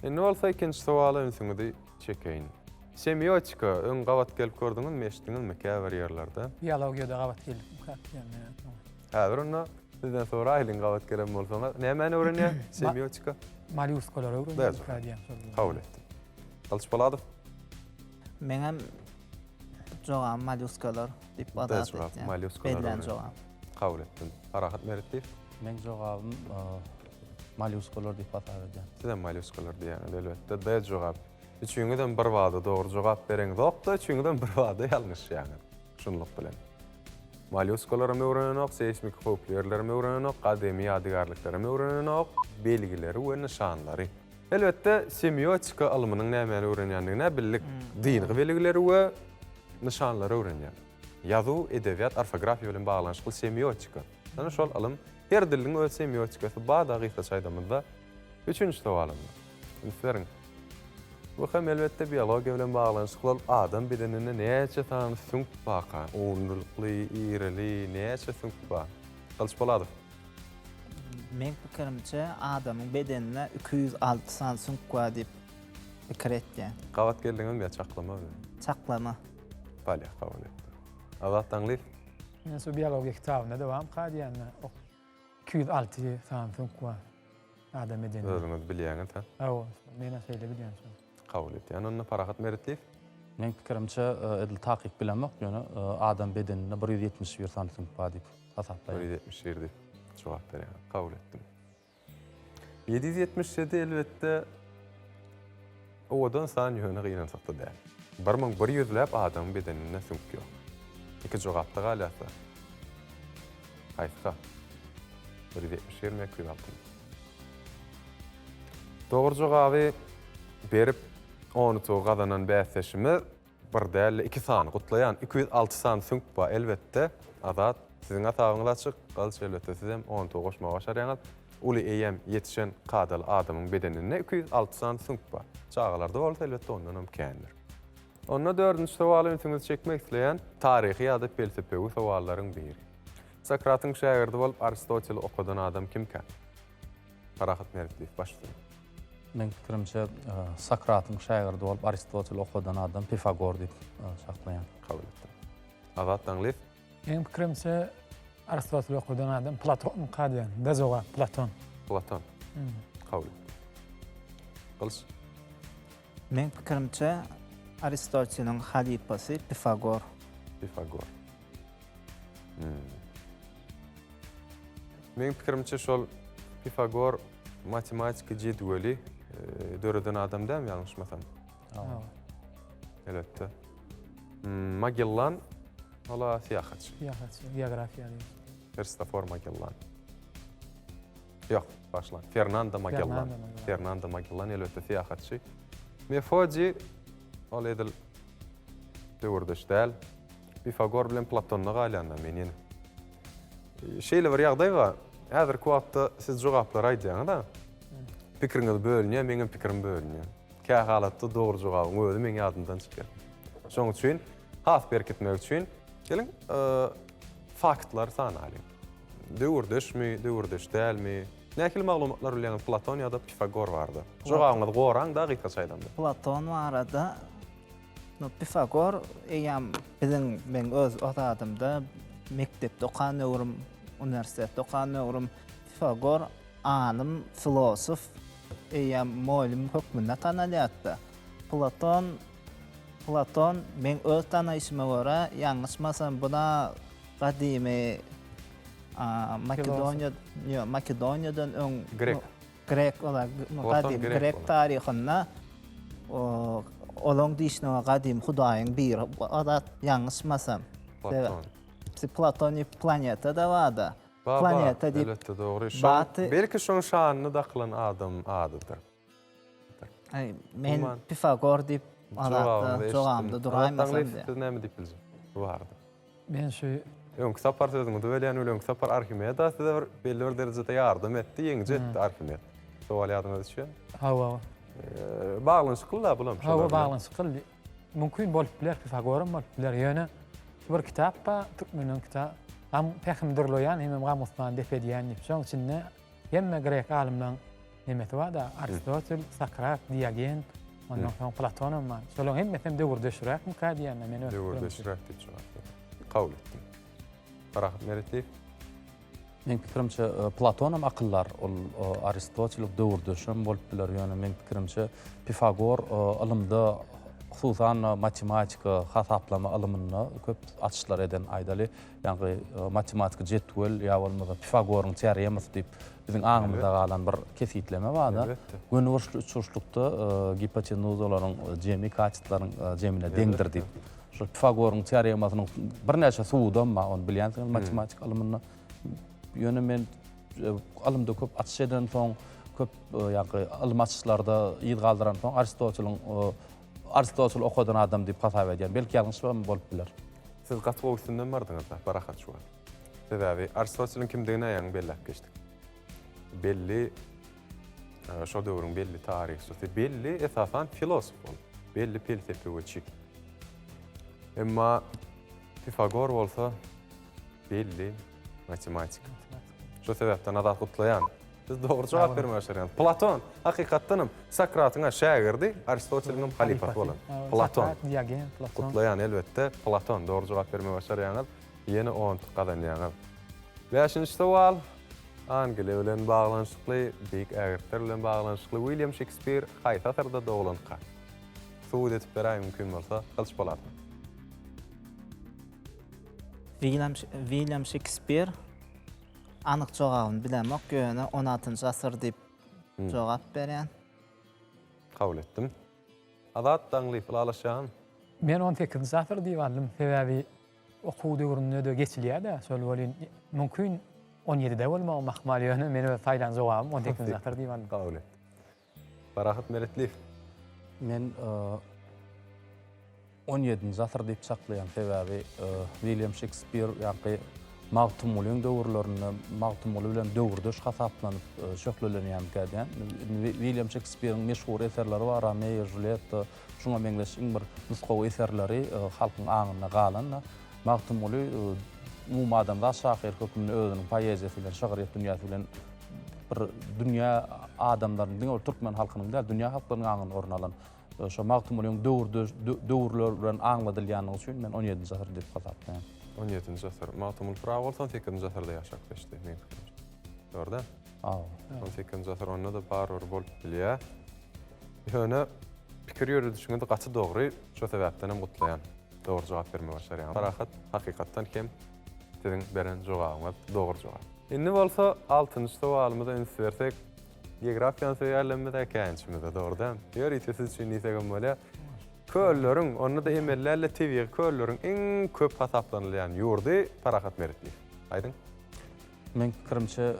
Indi bolsa ikinji sowala ünsüňizi çekeýin. Semiotika öň gabat gelip gördüňizmi, eşitdiňizmi käbir ýerlerde? Biologiýada gabat geldikmikä diýýän men oňa. Häzir onda sizden soraýlyň gabat gelen bolsaňyz. Nämäni öwrenýär semiotika? Molýuskalary öwrenýärmikä diýýän şol. Kabul etdim. Gylyç Poladow. Meňem jogabym molýuskalar diýip azat etýän. Molýuskalar. Bellän jogabym. Kabul etdim. Parahat Meretliýew. Meň jogabym Molýuskalar diýip hasap edýän. Sizem molýuskalar diýýäňiz elbetde. D jogap. Üçüňizem bir bada dogry jogap bereňzok-da, üçüňizem bir bada ýalňyşýaňyz. Şunluk bilen. Molýuskalaram öwrenenok, seýsmiki howply ýerlerem öwrenenok, gadymy ýadygärliklerem öwrenenok, belgileri we nyşanlary. Elbetde, semiotika ylmynyň nämäni öwrenýändigini-ä bildik. Dyngy belgileri we nyşanlary öwrenýär. Ýazuw, edebiýat, orfografiýa bilen baglanyşykly semiotika. Ýöne şol ylym her diliň öz semiotikasy bar-da gysgaça aýdamyzda. Üçünji sowalymda. Üns beriň. Bu hem elbetde biologiýa bilen baglanyşykly bolup, adam bedeninde näçe sany süňk barka? Ownulykly, irili, näçe süňk bar? Gylyç Poladow. Meň pikirimçe, adamyň bedeninde 206 sany süňk bar diýip pikir etýän. Gabat geldiňizmi ýa çaklama bilen? Çaklama. Bolýar, kabul etdim. Azat Daňlyýew. Men şu biologiýa kitabynda dowamka diýende 206 sany süňk bar adam bedeninde. Özüňiz bilýäňiz hä? Hawa, men-ä şeýle bilýän şony. Kabul etýän onda Parahat Meretliýew. Meň pikirimçe edil takyk bilemok, ýöne adam bedeninde 171 sany süňk bar diýip hasaplaýan. 171 diýip jogap berýän. Kabul etdim. 777 elbetde owadan san ýöne gynansakda däl. 1100-läp adamyň bedeninde süňk ýok. Iki jogapda galýarsa. Haýsyka? 171 mi 206 my? Dogry jogaby berip, on utugy gazanan bäsdeşimiz bir däl-de, iki sany, gutlaýan, 206 sany süňk bar, elbetde, Azat, siziň hasabyňyz açyk, Gylyç, elbetde, sizem on utugy goşmagy başarýaňyz. Uly eýýäm ýetişen kadaly adamyň bedeninde 206 sany süňk bar. Çagalarda bolsa, elbetde, ondanam kändir. Onda dördünji sowala ünsüňizi çekmek isleýän taryhy ýa-da pelsepewi sowallaryň biri. Sokratyň şägirdi bolup Aristoteli okadan adam kimkä? Parahat Meretliýew baş üstüne. Meň pikirimçe, Sokratyň şägirdi bolup Aristoteli okadan adam Pifagor diýip çaklaýan. Kabul etdim. Azat Daňlyýew. Meň pikirimçe, Aristoteli okadan adam Platonmyka diýen. Da jogap Platon. Platon. Kabul etdim. Gylyç. Meň pikirimçe, Aristoteliň halypasy Pifagor. Pifagor. Hmm. Meň pikirimçe şol Pifagor matematiki jedweli e, döreden adam dälmi ýalňyşmasam? Hawa. Elbetde. Hmm, Magellan ola syýahatçy. Syýahatçy, geografiýa. Kristofor Magellan. Ýok, başlan. Fernando Magellan. Fernando Magellan elbetde syýahatçy. Mefodi ol edil döwürdeş däl. Pifagor bilen Platonda galýanda men ýene. Şeýle bir ýagdaý bar. Häzirki wagtda siz jogaplary aýdýaňyz-a. Pikiriňiz bölünýär, meňem pikirim bölünýär. Kä halatda dogry jogabyň özi meň ýadymdan çykýar. Şonuň üçin has berkitmek üçin geliň faktlary sanalyň. Döwürdeşmi, döwürdeş dälmi? Nähili maglumatlar bilýäňiz Platon ýa-da Pifagor barada? Jogabyňyzy goraň-da gysgaça aýdanda. Platon barada No Pifagor eýýäm biziň meň öz ozadymda mekdepde okan döwrüm, uniwersitetde okan döwrüm Pifagor alym, filosof, eýýäm mugallym hökmünde tanalýardy. Platon Platon meň öz tanaýşyma görä, ýalňyşmasam bu-da gadymy Makedoniýa, ýok, Makedoniýadan öň Grek. Grek olar gadymy grek taryhynda olaň diýşine görä gadymy hudaýyň biri azat ýalňyşmasam. Platon. Platon diýip planeta-da barda. Planeta diýip. Elbetde dogry. Belki şoň şanyna dakylan adam adydyr. Men Pifagor diýip azatda jogabymda duraýmasam diýip. Siz näme diýip biljek bu barada? Men şu Öňki sapar sözüňizi bölýän welin öňki sapar Arhimeda size bir belli bir derejede ýardam etdi, ýeňiji etdi Arhimed. Sowal ýadyňyza düşýärmi? Hawa. Baglanyşykly-da bulam şolar. Hawa, baglanyşykly. Mümkin bolup biler, Pifagoram bolup biler. Ýöne şu bir kitap bar, türkmeniň kitap. Gam pähim durlaýan hemem gam-gussany dep edýän diýip. Şoň içinde hemme grek alymlaryň nemesi bar-da, Aristotel, Sokrat, Diogen, ondan soň Platonam bar. Şolaryň hemmesi hem döwürdeşräkmikä diýýän-de men öz pikirimçe. Döwürdeşräk diýip jogap berýär. Kabul etdim. Parahat Meretliýew. Meň pikirimçe, Platonam akyldar, ol Aristotel döwürdeşem bolup biler, ýöne meň pikirimçe Pifagor ylymda, hususan-da matematika, hasaplama ylymynda köp açyşlar eden, aýdaly, ýaňky matematiki jetwel ýa bolmasa Pifagoryň teoremasy diýip biziň aňymyzda galan bir kesgitleme bar-da. Göni burçly üçburçlukda gipotenuzalaryň jemi katetlaryň jemine deňdir diýip. Şol Pifagoryň teoremasynyň birnäçe subudam bar, ony bilýänsiňiz matematika ylmynda. Ýöne men ylymda köp açyş edensoň, köp ýaňky ylmy açyşlarda yz galdyransoň Aristoteliň Aristotel okadan adam diýip hasap edýän. Belki ýalňyş hem bolup biler. Siz gaty gowy üstünden bardyňyz-da, Parahat şu wagt. Sebäbi Aristoteliň kimdigini ýaňy belläp geçdik. Belli şo döwrüň belli taryhçysy, belli esasan filosof ol, belli pelsepeweçi. Emma Pifagor bolsa belli matematik. Şo sebäpden Azat gutlaýan. Siz dogry jogap bermegi başarýaňyz. Platon, hakykatdan hem Sokratyň şägirdi, Aristoteliň hem halypasy bolan. Platon. Sokrat, Diogen, Platon. Gutlaýan elbetde, Platon dogry jogap bermegi başarýaňyz. Ýene on utuk gazanýaňyz. Bäşinji sowal. Angliýa bilen baglanyşykly, beýik ägirtler bilen baglanyşykly Wilýam Şekspir haýsy asyrda doglanka? Subut edip beräý mümkin bolsa, Gylyç Polatov. Wilýam Wilýam Şekspir anyk jogabyny bilemok, ýöne on altynjy asyr diýip jogap berýän. Kabul etdim. Azat Daňlyýew ylalaşýaňmy? Men on sekizinji asyr diýip aldym, sebäbi Okuw döwründe-de geçilýär-dä şol welin, mümkin on ýedide bolmagam ahmal, ýöne men öz saýlan jogabym on sekizinji asyr diýip aldym. Kabul et. Parahat Meretliýew. Men on ýedinji asyr diýip çaklaýan, sebäbi Wilýam Şekspir ýaňky Magtymgulyň döwürlerinde Magtymguly bilen döwürdeş hasaplanyp şöhlelenýärmikä diýýän. Wilýam Şekspiriň meşhur eserleri bar, Romeo, Juletta, şuňa meňzeş iň bir nusgawy eserleri halkyň aňynda galan. Magtymguly umumadamzat şahyry hökmünde özüniň poeziýasy bilen, şygryýet dünýäsi bilen bir dünýä adamlarynyň, diňe bir türkmen halkynyň däl, dünýä halklarynyň aňynda orun alan şo Magtymgulyň döwürde döwürler bilen aňladylýanlygy üçin men on ýedinji asyr diýip hasaplaýan. On ýedinji asyr. Magtymguly Pyragy bolsa on sekizinji asyrda ýaşap geçdi, meň pikirimçe. Dogry däl? Hawa. On sekizinji asyr onda-da barybir bolup bilýär. Ýöne pikir ýöredişiňiz gaty dogry, şo sebäpdenem gutlaýan. Dogry jogap bermegi başarýaňyz. Parahat, hakykatdan hem siziň beren jogabyňyz dogry jogap. Indi bolsa altynjy sowalymyza üns bersek, geografiýany söýýänlerimiz-ä käýinçimiz-de, dogry dälmi? Ýörite siz üçin diýsegem bolýar. Kölleriň, onda-da emeli däl-de tebigy kölleriň iň köp hasaplanylýan ýurdy Parahat Meretliýew. Aýdyň. Meň pikirimçe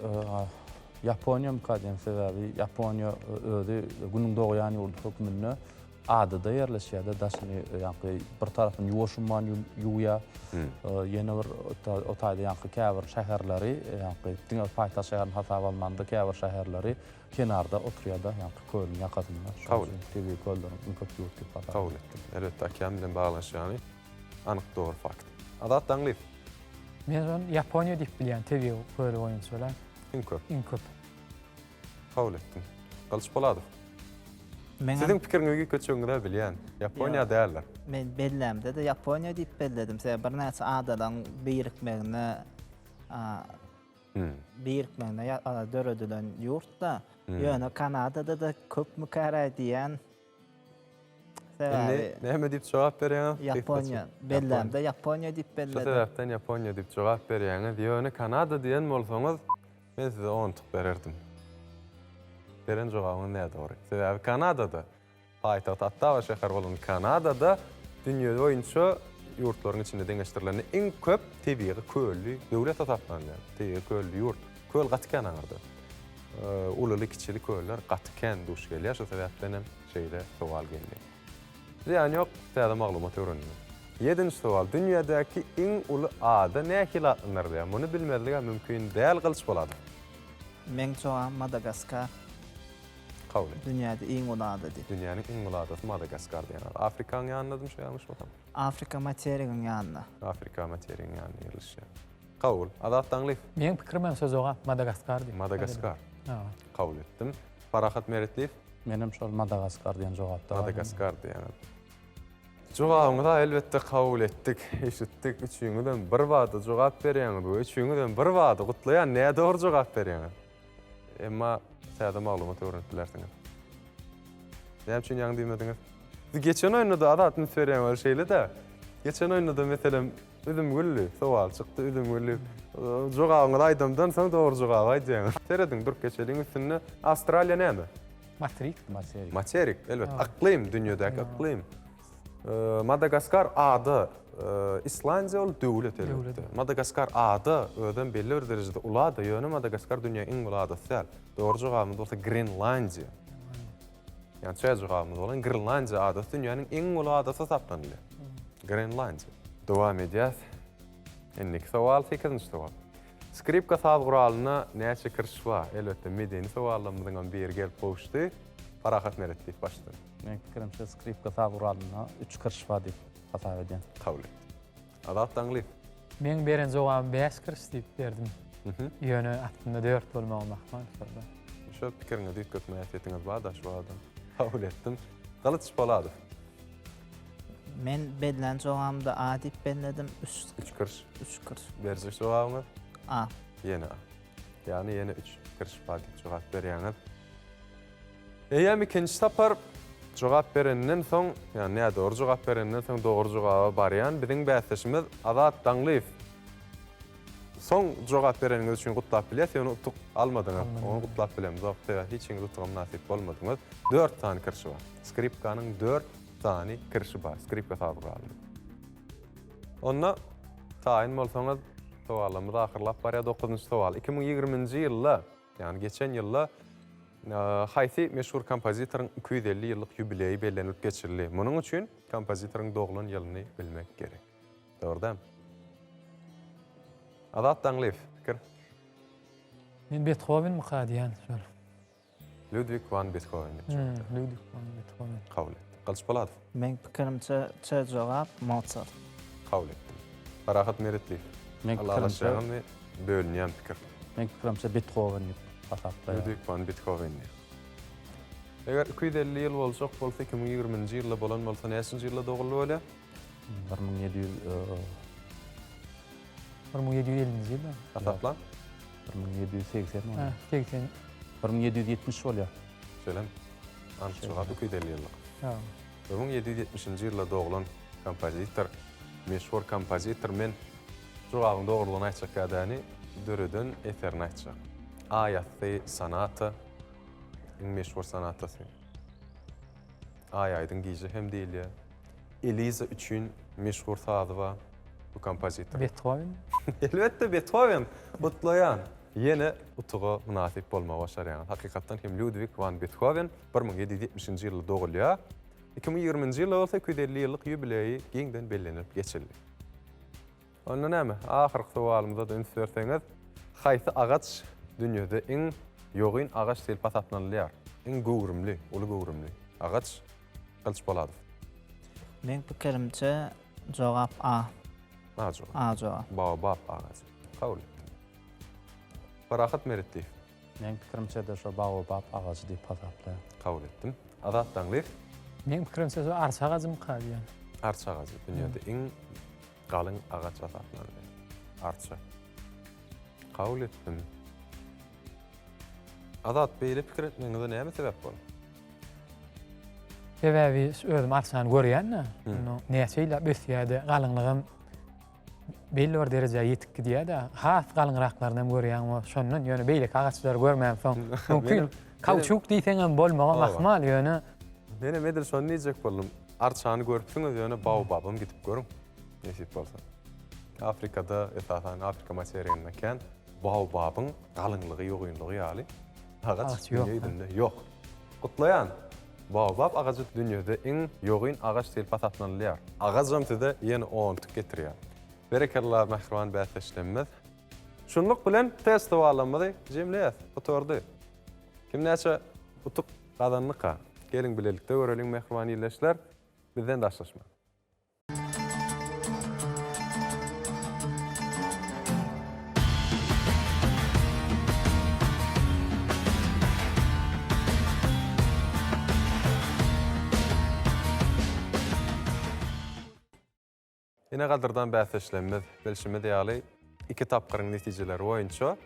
Ýaponiýamyka diýen sebäbi Ýaponiýa özi günüň dogýan ýurdy hökmünde adada ýerleşýär-de daşyny ýaňky bir tarapyny Ýuwaş umman ýuwýar. Ýene bir o taýda ýaňky käbir şäherleri ýaňky diňe paýtagt şäherini hasaba almanda käbir şäherleri kenarda oturýar-da ýaňky kölüň ýakasynda. Şonuň üçin tebigy kölleriň iň köp ýurt diýip hasap Kabul etdim. Elbetde okean bilen baglanyşýany anyk dogry fakt. Azat Daňlyýew. Men şony Ýaponiýa diýip bilýän tebigy köli boýunça bilen. Iň köp. Iň köp. Kabul etdim. Gylyç Poladow. Siziň pikiriňizi üýtgetjegiňizi-ä bilýän. Ýaponiýa däldir. Men bellämde-de Ýaponiýa diýip belledim. Sebäbi birnäçe adalaryň birikmegine birikmegine döredilen ýurt-da. Ýöne Kanadada-da köpmükäräý diýýän. Indi näme diýip jogap berýäňiz? Ýaponiýa. Bellämde Ýaponiýa diýip belledim. Şu sebäpden Ýaponiýa diýip jogap berýäňiz. Ýöne Kanada diýen bolsaňyz, men size on utuk bererdim. Beren jogabyňyz nädogry. Sebäbi Kanadada, paýtagty Ottawa şäheri bolan Kanadada dünýe boýunça ýurtlaryň içinde deňeşdirilende iň köp tebigy kölli döwlet hasaplanylýar. Tebigy kölli ýurt. Köl gaty kän aňyrda. Ululy-kiçili köller gaty kän duş gelýär, şo sebäpden hem şeýle sowal geldi. Zyýany ýok, täze maglumat öwrendiňiz. Ýedinji sowal, Dünýädäki iň uly ada nähili atlandyrylýar? Muny bilmezlig-ä mümkin däl, Gylyç Poladow. Meň jogabym Madagaskar. Kabul et. Dünýäde iň uly ada diýip. Dünýäniň iň uly adasy Madagaskar diýen ada. Afrikanyň ýanyndadym şo ýalňyşmasam? Afrika materigiň ýanynda. Afrika materigiň ýanynda ýerleşýär. Kabul. Azat Daňlyýew. Meň pikirimem şo jogap Madagaskar diýip. Madagaskar. Kabul etdim. Parahat Meretliýew. Menem şol Madagaskar diýen jogapda. Madagaskar diýen. Jogabyňyzy elbetde kabul etdik, eşitdik. Üçüňizem bir bada jogap berýäňiz we üçüňizem bir bada gutlaýan nädogry jogap berýäňiz. Emma täze maglumat öwrenip bilersiňiz. Näme üçin ýaňy diýmediňiz? Siz geçen oýunda-da Azat üns berýän weli şeýle-dä. Geçen oýunda-da meselem Üzümgülli, sowal çykdy, Üzümgülli. Jogabyňyzy aýdamdan soň dogry jogaby aýdýaňyz. Serediň, durup geçeliň üstünde. Awstraliýa näme? Materik. Materik. Materik, elbetde. Yklym, dünýedäki yklym. Madagaskar ada, Islandiýa ol döwlet elbetde. Madagaskar ada, özem belli bir derejede uly ada, ýöne Madagaskar dünýäň iň uly adasy däl. Dogry jogabymyz bolsa Grenlandiýa. Ýagny çä jogabymyz bolan Grenlandiýa adasy dünýäniň iň uly adasy hasaplanylýar. Grenlandiýa. Dowam edýäs. Indiki sowal, sekizinji sowal. Skripka saz guralynda näçe kirş bar? Elbetde, medeni sowallarymyzyňam biri gelip gowuşdy. Parahat Meretliýew başdan. Meň pikirimçe, skripka saz guralynda üç kirş bar diýip hasap edýän. Kabul etdim. Azat Daňlyýew. Meň beren jogabym bäş kirş diýip berdim. Ýöne aslynda dört bolmagam ahmal şonda. Şo pikiriňizi üýtgetme häsiýetiňiz bar-da şu adam. Kabul etdim. Gylyç Poladow. Men bellän jogabymda A diýip belledim. Üç. Üç kirş. Üç kirş. Berjek jogabyňyz? A. Ýene A. Ýagny ýene üç kirş bar diýip jogap berýäňiz. Eýýäm ikinji sapar jogap berenden soň, ýagny nädogry jogap berenden soň dogry jogaba barýan biziň bäsdeşimiz Azat Daňlyýew. Soň jogap bereniňiz üçin gutlap bilýäs, ýöne utuk almadyňyz. Ony gutlap bilemzok, sebäbi hiçiňiz utuga mynasyp bolmadyňyz. Dört sany kirşi bar. Skripkanyň dört sany kirşi bar, skripka saz guralynyň. Onda taýyn bolsaňyz, sowallarymyz ahyrlap barýar. Dokuzynjy sowal. 2020-nji ýylda, ýagny geçen ýylda. Haýsy meşhur kompozitoryň 250 ýyllyk ýubileýi bellenilip geçirildi? Munuň üçin kompozitoryň doglan ýylyny bilmek gerek. Dogry dälmi? Azat Daňlyýew, pikir? Men Bethowenmika diýýän şol. Ludwig wan Bethowen diýip jogap berdi. Ludwig wan Bethowen. Kabul etdim. Gylyç Poladow. Meň pikirimçe Ç jogap Mosart. Kabul etdim. Parahat Meretliýew. Meň pikirimçe. Ylalaşýaňyzmy? Bölünýän pikir. Meň pikirimçe Bethowen diýip hasaplaýan. Ludwig wan Bethowen diýip. Eger 250 ýyl boljak bolsa 2020-nji ýylda bolan bolsa näçinji ýylda doguldy bolýar? 1700 1750-nji ýylda. Hasapla. 1780 bolýar. Hä, 80. 1770 bolýar. Şeýlemi? Anyk jogap 250 ýyllyk. Hä. 1770-nji ýylda doglan kompozitor, meşhur kompozitor men jogabyň dogrulygyny aýtjak ýa-däni döreden eserini aýtjak. Aý asty sonata iň meşhur sonatasy. Aý aýdyň gije hem diýilýär. Eliza üçin meşhur sazy bar bu kompozitor. Bethowen. Elbetde Bethowen. Gutlaýan. Ýene utuga mynasyp bolmagy başarýaňyz. Hakykatdan hem Lýudwig wan Bethowen 1770-nji ýylda dogulýar. 2020-nji ýylda bolsa 250 ýyllyk ýubileýi giňden bellenilip geçildi. Onda näme, ahyrky sowalymyza-da üns berseňiz, haýsy agaç dünýede iň ýogyn agaç diýlip hasaplanylýar? Iň göwrümli, uly göwrümli agaç? Gylyç Poladow. Meň pikirimçe jogap A. A jogap. A jogap. Baobab agajy. Kabul etdim. Parahat Meretliýew. Meň pikirimçe-de şo baobab agajy diýip hasaplaýan. Kabul etdim. Azat Daňlyýew. Meň pikirimçe şo arça agajymyka diýýän. Arça agajy dünýäde iň galyň agaç hasaplanylýar. Arça. Kabul etdim. Azat, beýle pikir etmegiňize näme sebäp boldy? Sebäbi özüm arçany görýän-de, näçe ýyllap ösýär-de, galyňlygam belli bir derejä ýetip gidýär-de, has galyňraklaryny hem görýäň we şondan ýöne beýleki agaçlary görmämsoň, mümkin kauçuk diýseňem bolmagam ahmal, ýöne Menem edil şony diýjek boldum. Arçany görüpsiňiz, ýöne baobabam gidip görüň, nesip bolsa. Afrikada, esasan Afrika materiginde kän baobabyň galyňlygy, ýogynlygy ýaly agaç dünýä ýüzünde ýok. Gutlaýan! Baobab agajy dünýede iň ýogyn agaç diýlip hasaplanylýar. Agajam size ýene ontuk getirýär. Berekella mähriban bäsdeşlerimiz. Şunluk bilen test sowallarymyzy jemleýäs. Gutardy. Kim näçe utuk gazandyka? Geliň bilelikde göreliň mähriban ildeşler. Bizden daşlaşmaň. Ine gadyrdan bäsdeşlerimiz, bilşimiz ýaly, iki tapgyryň netijeleri boýunça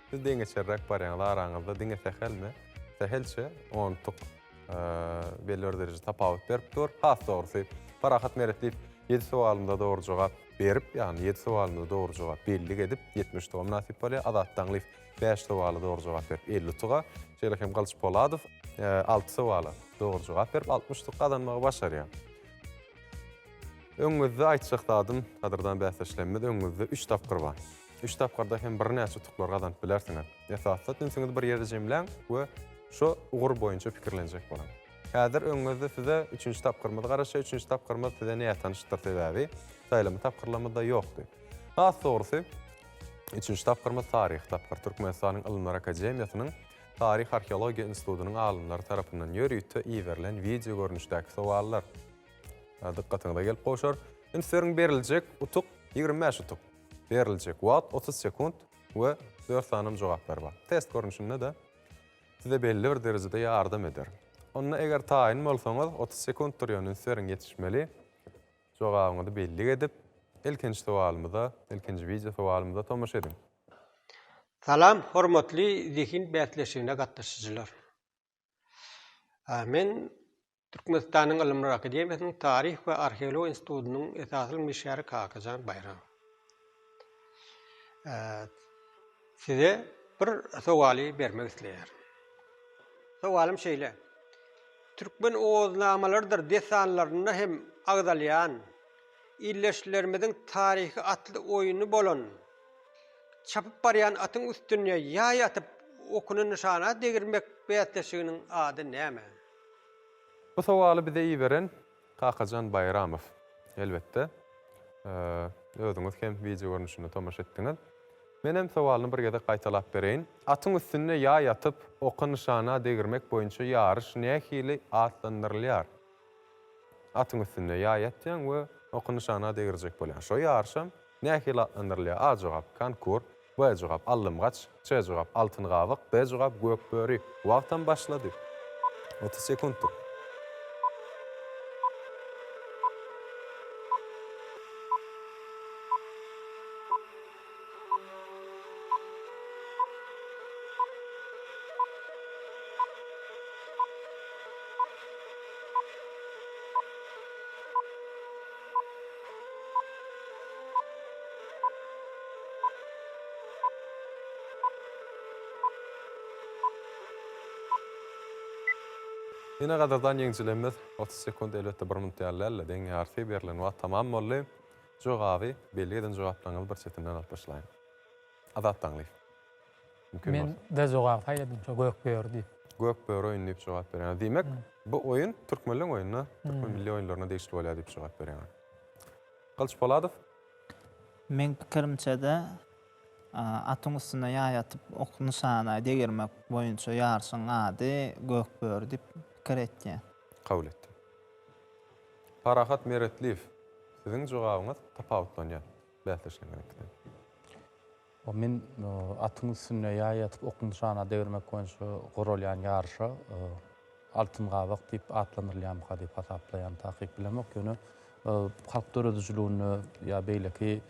siz deňeçerräk barýaňyz, araňyzda diňe sähelme, sähelçe ontuk belli bir dereje tapawut berip dur. Has dogrusy, Parahat Meretliýew ýedi sowalymyza dogry jogap berip, ýagny ýedi sowalymyza dogry jogap bellik edip, 70 utuga mynasyp bolýar. Azat Daňlyýew bäş sowala dogry jogap berip, 50 utuga, şeýle hem Gylyç Poladow alty sowala dogry jogap berip, 60 utuk gazanmagy başarýar. Öňüňizde aýtjak zadym, gadyrdan bäsdeşlerimiz, öňüňizde üç tapgyr bar. Üç tapgyrda hem birnäçe utuklar gazanyp bilersiňiz. Esasy ünsüňizi bir ýerde jemläň we şo ugur boýunça pikirlenjek boluň. Häzir öňüňizde size üçünji tapgyrymyz garaşýar. Üçünji tapgyrymyz size nätanyşdyr, sebäbi saýlama tapgyrlarymyzda ýokdy. Has dogrusy, üçünji tapgyrymyz taryhy tapgyr. Türkmenistanyň Ylymlar akademiýasynyň Taryh-arheologiýa institutynyň alymlary tarapyndan ýörite iberilen wideo görnüşdäki sowallar dykgatyňyza gelip gowşar. Üns beriň, beriljek utuk 25 utuk. Beriljek wagt 30 sekunt we 4 sanam jogaplar bar. Test görnüşinde-de size belli bir derejede ýardam eder. Onda eger taýyn bolsaňyz, 30 sekuntdyr ýöne üns beriň ýetişmeli. Jogabyňyzy bellik edip, ilkinji sowalymyza, ilkinji wideo sowalymyza tomaşa ediň. Salam hormatly zehin bäsleşigine gatnaşyjylar. Men Türkmenistanyň Ylymlar akademiýasynyň Taryh we arheologiýa institutynyň esasy ylmy işgäri Kakajan Baýramow. Size bir sowaly bermek isleýärin. Sowalym şeýle. Türkmen owaznamalarydyr dessanlarynda hem agzalýan, ildeşlerimiziň taryhy atly oýny bolan Çapyp barýan atyň üstünde ýaý atyp. okuny nyşana degirmek bäsleşiginiň ady näme? Bu sowaly bize iberen Kakajan Baýramow. Elbetde, özüňiz hem wideo görnüşinde tomaşa etdiňiz. Menem sowalyny bir gezek gaýtalap bereýin. Atyň üstünde ýaý atyp, oky nyşana degirmek boýunça ýaryş nähili atlandyrylýar? Atyň üstünde ýaý atýaň we oky nyşana degirjek bolýaň. Şo ýaryşam nähili atlandyrylýar? A jogap, konkur. B jogap, allymgaç. C jogap, altyn gabyk. D jogap, gök böri. Wagtam başlady. 30 sekuntdyr. Ine gadyrdan ýeňjilerimiz 30 sekunt elbetde bir minut ýaly däldi, deň ýarysy berlen wagt tamam boldy. Jogaby belli eden jogaplaryňyzy bir çetinden alyp başlaýyn. Azat Daňlyýew. Mümkin Men bolsa. de jogaby saýladym şo gök böri diýip. Gök böri oýny diýip jogap berýäňiz. Diýmek, bu oýun türkmenleň oýnuna, türkmen milli oýunlaryna degişli bolýar diýip jogap berýäňiz. Gylyç Poladow. Meň pikirimçe-de, atyň üstünde ýaý atyp, ok nyşana degirmek boýunça ýaryşyň ady gök böri diýip pikir etýän. Kabul etdim. Parahat Meretliýew, siziň jogabyňyz tapawutlanýar bäsdeşleriňiziňkiden. Men atyň üstünde ýaý atyp ok nyşana degirmek boýunça guralýan ýaryşa Altyn gabak diýip atlandyrylýarmyka diýip hasaplaýan, takyk bilemok, ýöne halk döredijiliginde ýa beýleki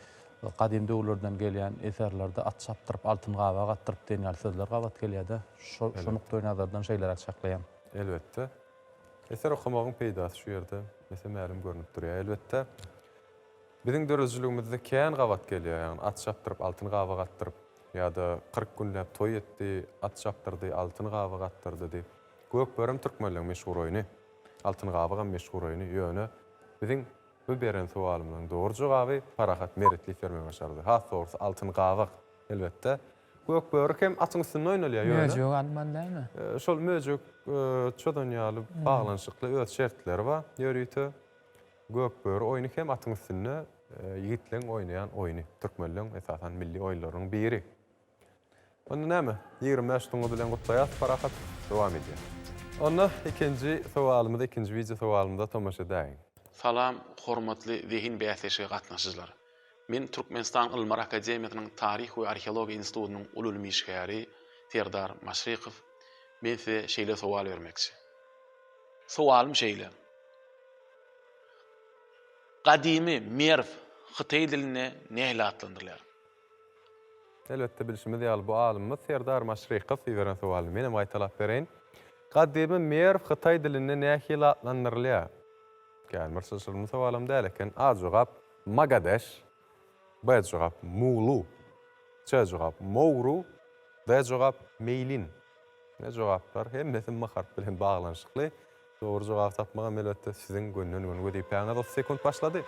gadym döwürlerden gelýän eserlerde at çapdyryp, altyn gabak atdyryp diýen ýaly sözler gabat gelýär-de, şo nukdaýnazardan şeýleräk çaklaýan. Elbetde. Eser okamagyň peýdasy şu ýerde mese-mälim görnüp durýar. Elbetde, biziň döredijiligimizde kän gabat gelýär, ýagny at çapdyryp, altyn gabak atdyryp ýa-da 40 günläp toý etdi, at çapdyrdy, altyn gabak atdyrdy diýip. Gökbörem türkmenleň meşhur oýny, altyn gabagam meşhur oýny, ýöne biziň bu beren sowalymyzyň dogry jogaby Parahat Meretliýew bermegi başardy. Has dogrusy altyn gabak, elbetde. Gökbörük hem atyň üstünde oýnalýar ýöne. Möjegi almaly dälmi? Şol möjek çozan ýaly baglanyşykly öz şertleri bar ýörite. Gökböri oýny hem atyň üstünde ýigitleň oýnaýan oýny. Türkmenleň esasan milli oýunlarynyň biri. Onda näme? 25 tuňňy bilen gutlaýas Parahat. Dowam edýär. Onda ikinji sowalymyza, ikinji wideo sowalymyza tomaşa edäýiň. Salam hormatly zehin bäsleşige gatnaşyjylar. Men Türkmenistan Ylymlar akademiýasynyň Taryh we arheologiýa institutynyň uly ylmy işgäri Serdar Maşrykow. Men size şeýle sowal bermekçi. Sowalym şeýle. Gadymy Merw hytaý dilinde nähili atlandyrylýar? Elbetde bilşimiz ýaly bu alymymyz Serdar Maşrykow iberen sowalyny menem gaýtalap bereýin. Gadymy Merw hytaý dilinde nähili atlandyrylýar? Kän bir çylşyrymly sowalam däl eken. A jogap Magadeş, B jogap Mulu, C jogap Mowru, D jogap Meýlin. Ne jogaplar hemmesi M harpy bilen baglanyşykly. Dogry jogaby tapmagam elbetde siziň gönden-göni wezipäňiz. 30 sekunt başlady.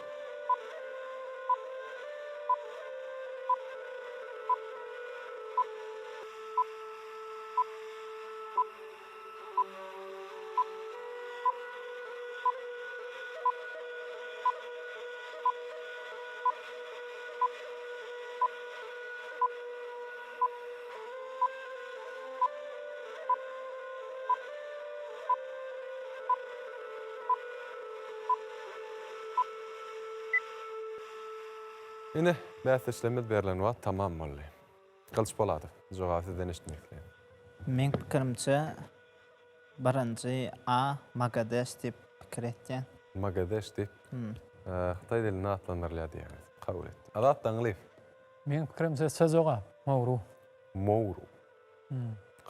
Ine, bäsdeşlerimiz berlen wagt tamam boldy. Gylyç Poladow, jogaby sizden eşitmek isleýän. Meň pikirimçe birinji A Magadeş diýip pikir etýän. Magadeş diýip hytaý dilinde atlandyrylýar diýýäňiz. Kabul etdim. Azat Daňlyýew. Meň pikirimçe C jogap, Mowru. Mowru.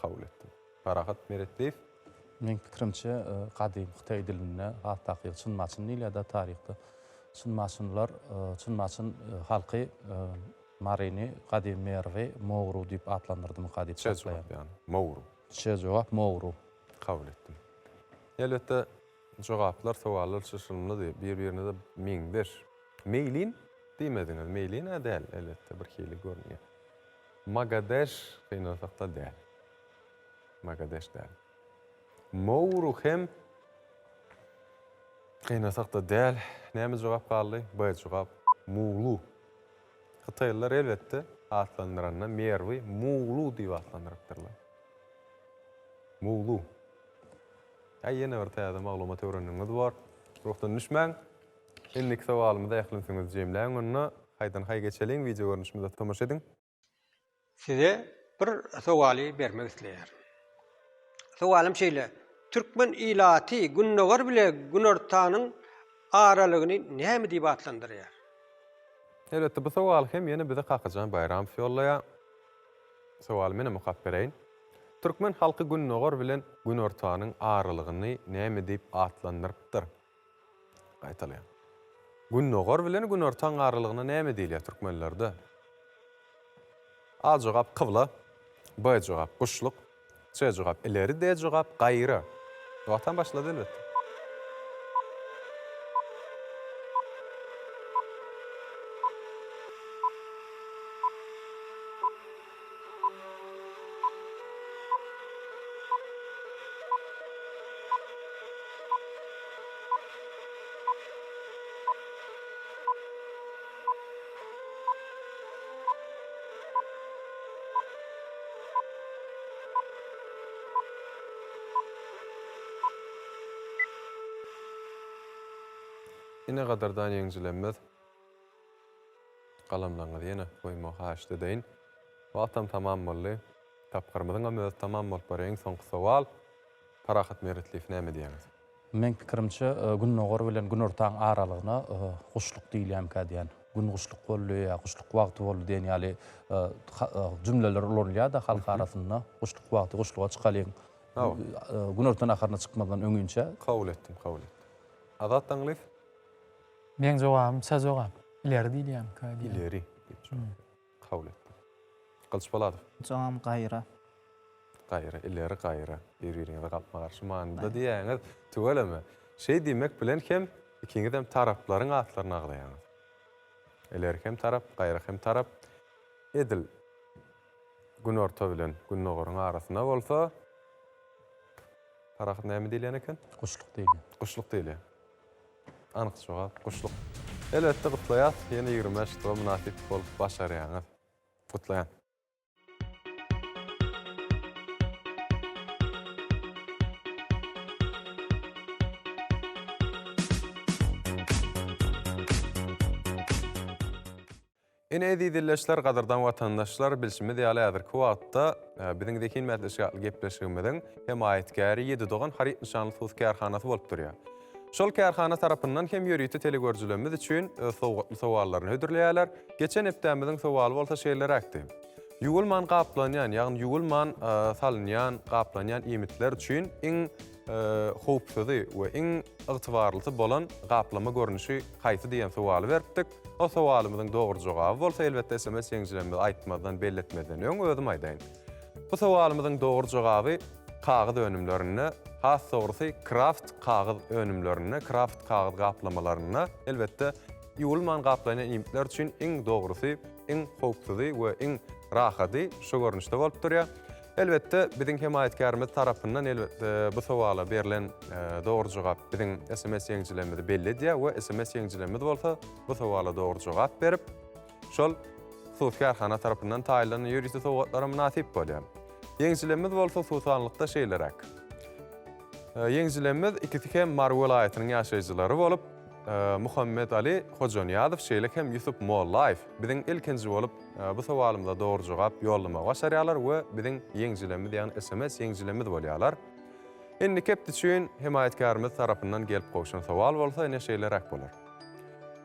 Kabul etdim. Parahat Meretliýew. Meň pikirimçe gadym hytaý dilinde has takygy Çyn-Maçyn diýilýär-de taryhda. Çyn-Maçynlar, Çyn-Maçyn halky Maryny, gadymy Merwi Mowru diýip atlandyrdymyka diýip Ç jogap ýagny, Mowru. Ç jogap, Mowru. Kabul etdim. Elbetde, jogaplar, sowallar çylşyrymlydy, bir-birine-de meňzeş. Meýlin diýmediňiz. Meýlin-ä däl, elbetde, bir hili görünýär. Magadeş, gynansak-da, däl. Magadeş däl. Mowru hem gynasak-da däl. Näme jogap galdy? B jogap. Muglu. Hytaýlylar elbetde atlandyranda Merwi Muglu diýip atlandyrypdyrlar. Muglu. Äý ýene bir täze maglumat öwrendigiňiz bor. Ruhdan düşmäň. Indiki sowalymyza ähli ünsüňizi jemläň onda. Haýdan-haý geçeliň, wideo görnüşimize tomaşa ediň. Size bir sowaly bermek isleýärin. Sowalym şeýle, Türkmen ilaty gündogar bile günortanyň aralygyny näme diýip atlandyrýar? Elbetde, bu sowaly hem ýene bize Kakajan Baýramow ýollaýar. Sowaly menem okap bereýin. Türkmen halky gündogar bilen günortanyň aralygyny näme diýip atlandyrypdyr? Gaýtalaýan. Gündogar bilen günortaň aralygyna näme diýilýär türkmenlerde? A jogap kybla, B jogap guşluk, C jogap ileri, D jogap gaýra. Wagtam başlady elbetde. Ine gadyrdan ýeňjilemmiz. Galamlaryňyzy ýene goýmagy haýyşt edeýin. Wagtam tamam boldy. Tapgyrymyzyňam özi tamam bolup barýar. Iň soňky sowal. Parahat Meretliýew näme diýýäňiz? Meň pikirimçe, Gündogar bilen Günortaň aralygyna guşluk diýilýärmikä diýýän. Gün guşluk boldy ýa guşluk wagty boldy diýen ýaly jümleler ulanylýar-da halk arasynda. Guşluk wagty, guşluga çykalyň. Günorta naharyna çykmazdan öňinçä. Kabul etdim, kabul etdim. Azat Daňlyýew? Meň jogabym ça jogap. Ileri diýilýärmikä diýýän. Ileri diýip jogap berdi. Kabul etdim. Gylyç Poladow. Jogam gaýra. Gaýra, ileri, gaýra. Bir-biriňize gapma-garşy manyda diýýäňiz. Tüweleme. Şeý diýmek bilen hem ikiňizem taraplaryň atlaryny agzaýaňyz. Ileri hem tarap, gaýra hem tarap. Edil günorta bilen gündogaryň arasynda bolsa Parahat näme diýilýän eken? Guşluk diýilýär. Guşluk diýilýär. Anyk jogap, guşluk. Elbetde gutlaýas, ýene 25 utuga mynasyp bolup başarýaňyz. Gutlaýan. Ine eziz ildeşler, gadyrdan watandaşlar, bilşimiz ýaly häzirki wagtda biziň Zehin bäsleşigi atly gepleşigimiziň hemaýatkäri Ýedi dogan haryt nyşanly hususy kärhanasy bolup durýar. Şol kärhana tarapyndan hem ýörite telegörüjilerimiz üçin öz sowgatly sowallaryny hödürleýärler. Geçen hepdämiziň sowaly bolsa şeýleräkdi. Ýuwulman gaplanýan, ýagny ýuwulman salynýan, gaplanýan iýmitler üçin iň howpsuzy we iň ygtybarlysy bolan gaplama görnüşi haýsy diýen sowaly beripdik. O sowalymyzyň dogry jogaby bolsa elbetde sms ýeňijilerimizi aýtmazdan, belletmezden öň özüm aýdaýyn. Bu sowalymyzyň dogry jogaby kagyz önümlerinde, has dogrusy kraft kagyz önümlerinde, kraft kagyz gaplamalarynda elbetde ýuwulman gaplanýan iýmitler üçin iň dogrusy, iň howpsuzy we iň rahady şu görnüşde bolup durýar. Elbetde, biziň hemaýatkärimiz tarapyndan elbetde bu sowala berlen dogry jogap biziň sms ýeňijilerimizi belli edýär we sms ýeňijilerimiz bolsa bu sowala dogry jogap berip, şol hususy kärhana tarapyndan taýynlanan ýörite sowgatlara mynasyp bolýar. Ýeňijilerimiz bolsa hususanlykda şeýleräk. Ýeňijilerimiz ikisi hem Mary welaýatynyň ýaşaýjylary bolup, Muhammedaly Hojanyýazow şeýle hem Ýusup Mollaýew biziň ilkinji bolup Bu sowalymyza dogry jogap ýollamagy başarýarlar we biziň ýeňijilerimiz, ýagny sms ýeňijilerimiz bolýarlar. Indiki hepde üçin hemaýatkärimiz tarapyndan gelip gowşan sowal bolsa ine şeýleräk bolar.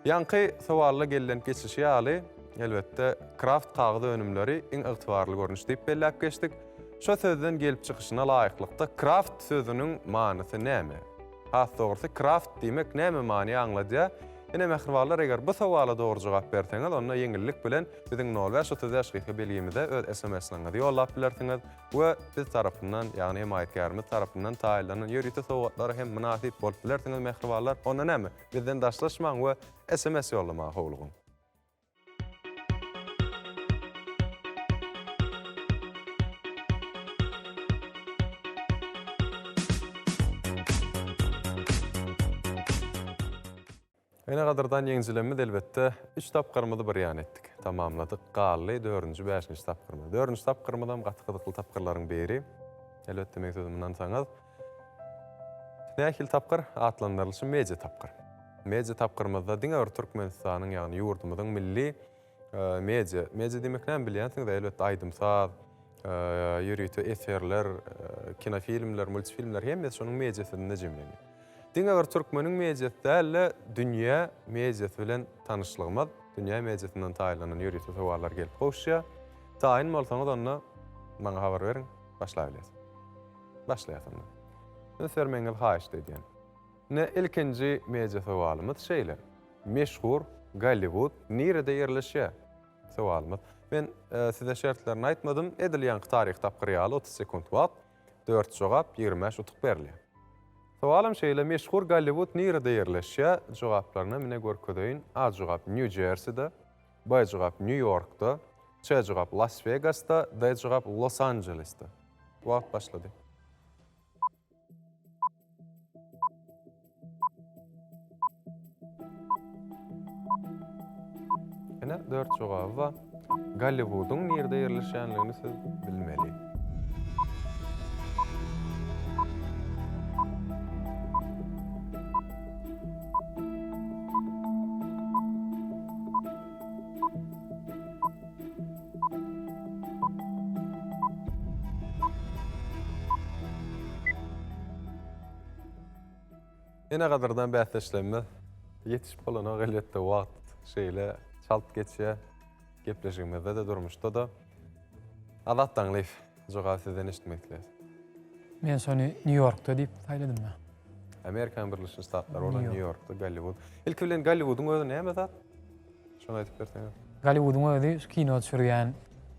Ýaňky sowalda gellenip geçilişi ýaly, elbetde, kraft kagyz önümleri iň ygtybarly görnüş diýip belläp geçdik. Şo sözden gelip çykyşyna laýyklykda kraft sözüniň manysy näme? Has dogrusy, kraft diýmek näme many aňladýar? Ine, mähribanlar, eger bu sowala dogry jogap berseňiz, onda ýeňillik bilen biziň nol bäş 35 gysga belgimize öz SMS-leriňizi ýollap bilersiňiz we biz tarapyndan, ýagny hemaýatkärimiz tarapyndan taýynlanan ýörite sowgatlara hem mynasyp bolup bilersiňiz, mähribanlar. Onda näme, bizden daşlaşmaň we sms ýollamaga howlugyň! Ine gadyrdan ýeňjilerimiz elbetde üç tapgyrymyzy bir ýana etdik. Tamamladyk. Galdy dördünji, bäşinji tapgyrymyz. Dördünji tapgyrymyzam gaty gyzykly tapgyrlaryň biri. Elbetde meň sözümi ynansaňyz. Nähili tapgyr? Atlandyrylyşy media tapgyr. Media tapgyrymyzda diňe bir Türkmenistanyň, ýagny ýurdumyzyň milli media, media diýmek näme bilýänsiňiz, elbetde aýdym-saz, ýörite eserler, kinofilmler, multfilmler hemmesi şonuň mediasynda jemlenýär. Diňe bir türkmeniň mediasy däl-de, dünýä mediasy bilen tanyşlygymyz, dünýä mediasyndan taýynlanan ýörite sowallar gelip gowuşýar. Taýyn bolsaňyz onda maňa habar beriň, başlabilýäs. Başlaýas onda. Üns bermegiňizi haýyşt edýän. Ine ilkinji media sowalymyz şeýle. Meşhur Golliwud nirede ýerleşýär? Sowalymyz. Men size şertlerini aýtmadym. Edil ýaňky taryhy tapgyr ýaly 30 sekunt wagt, 4 jogap, 25 utuk berilýär. Sowalam şeýle, meşhur Golliwud nirede ýerleşýär? Jogaplaryny mine görkezeýin. A jogap Nýu-Jerside, B jogap Nýu-Ýorkda, C jogap Las-Wegasda, D jogap Los-Anjelesde. Wagt başlady. Ine, dört jogaby bar. Golliwudyň nirde ýerleşýänligini siz bilmeli. Ine gadyrdan bäsdeşlerimiz ýetişip bolanok elbetde wagt şeýle çalt geçýär gepleşigimizde-de durmuşda-da. Azat Daňlyýew jogaby sizden eşitmek isleýäs. Men şony Nýu-Ýorkda diýip saýladym men. Amerikanyň Birleşen Ştatlary bolan Nýu-Ýorkda Golliwud. Ilki bilen Golliwudyň özi näme zat? Şony aýdyp berseňiz. Golliwudyň özi şu kino düşürýän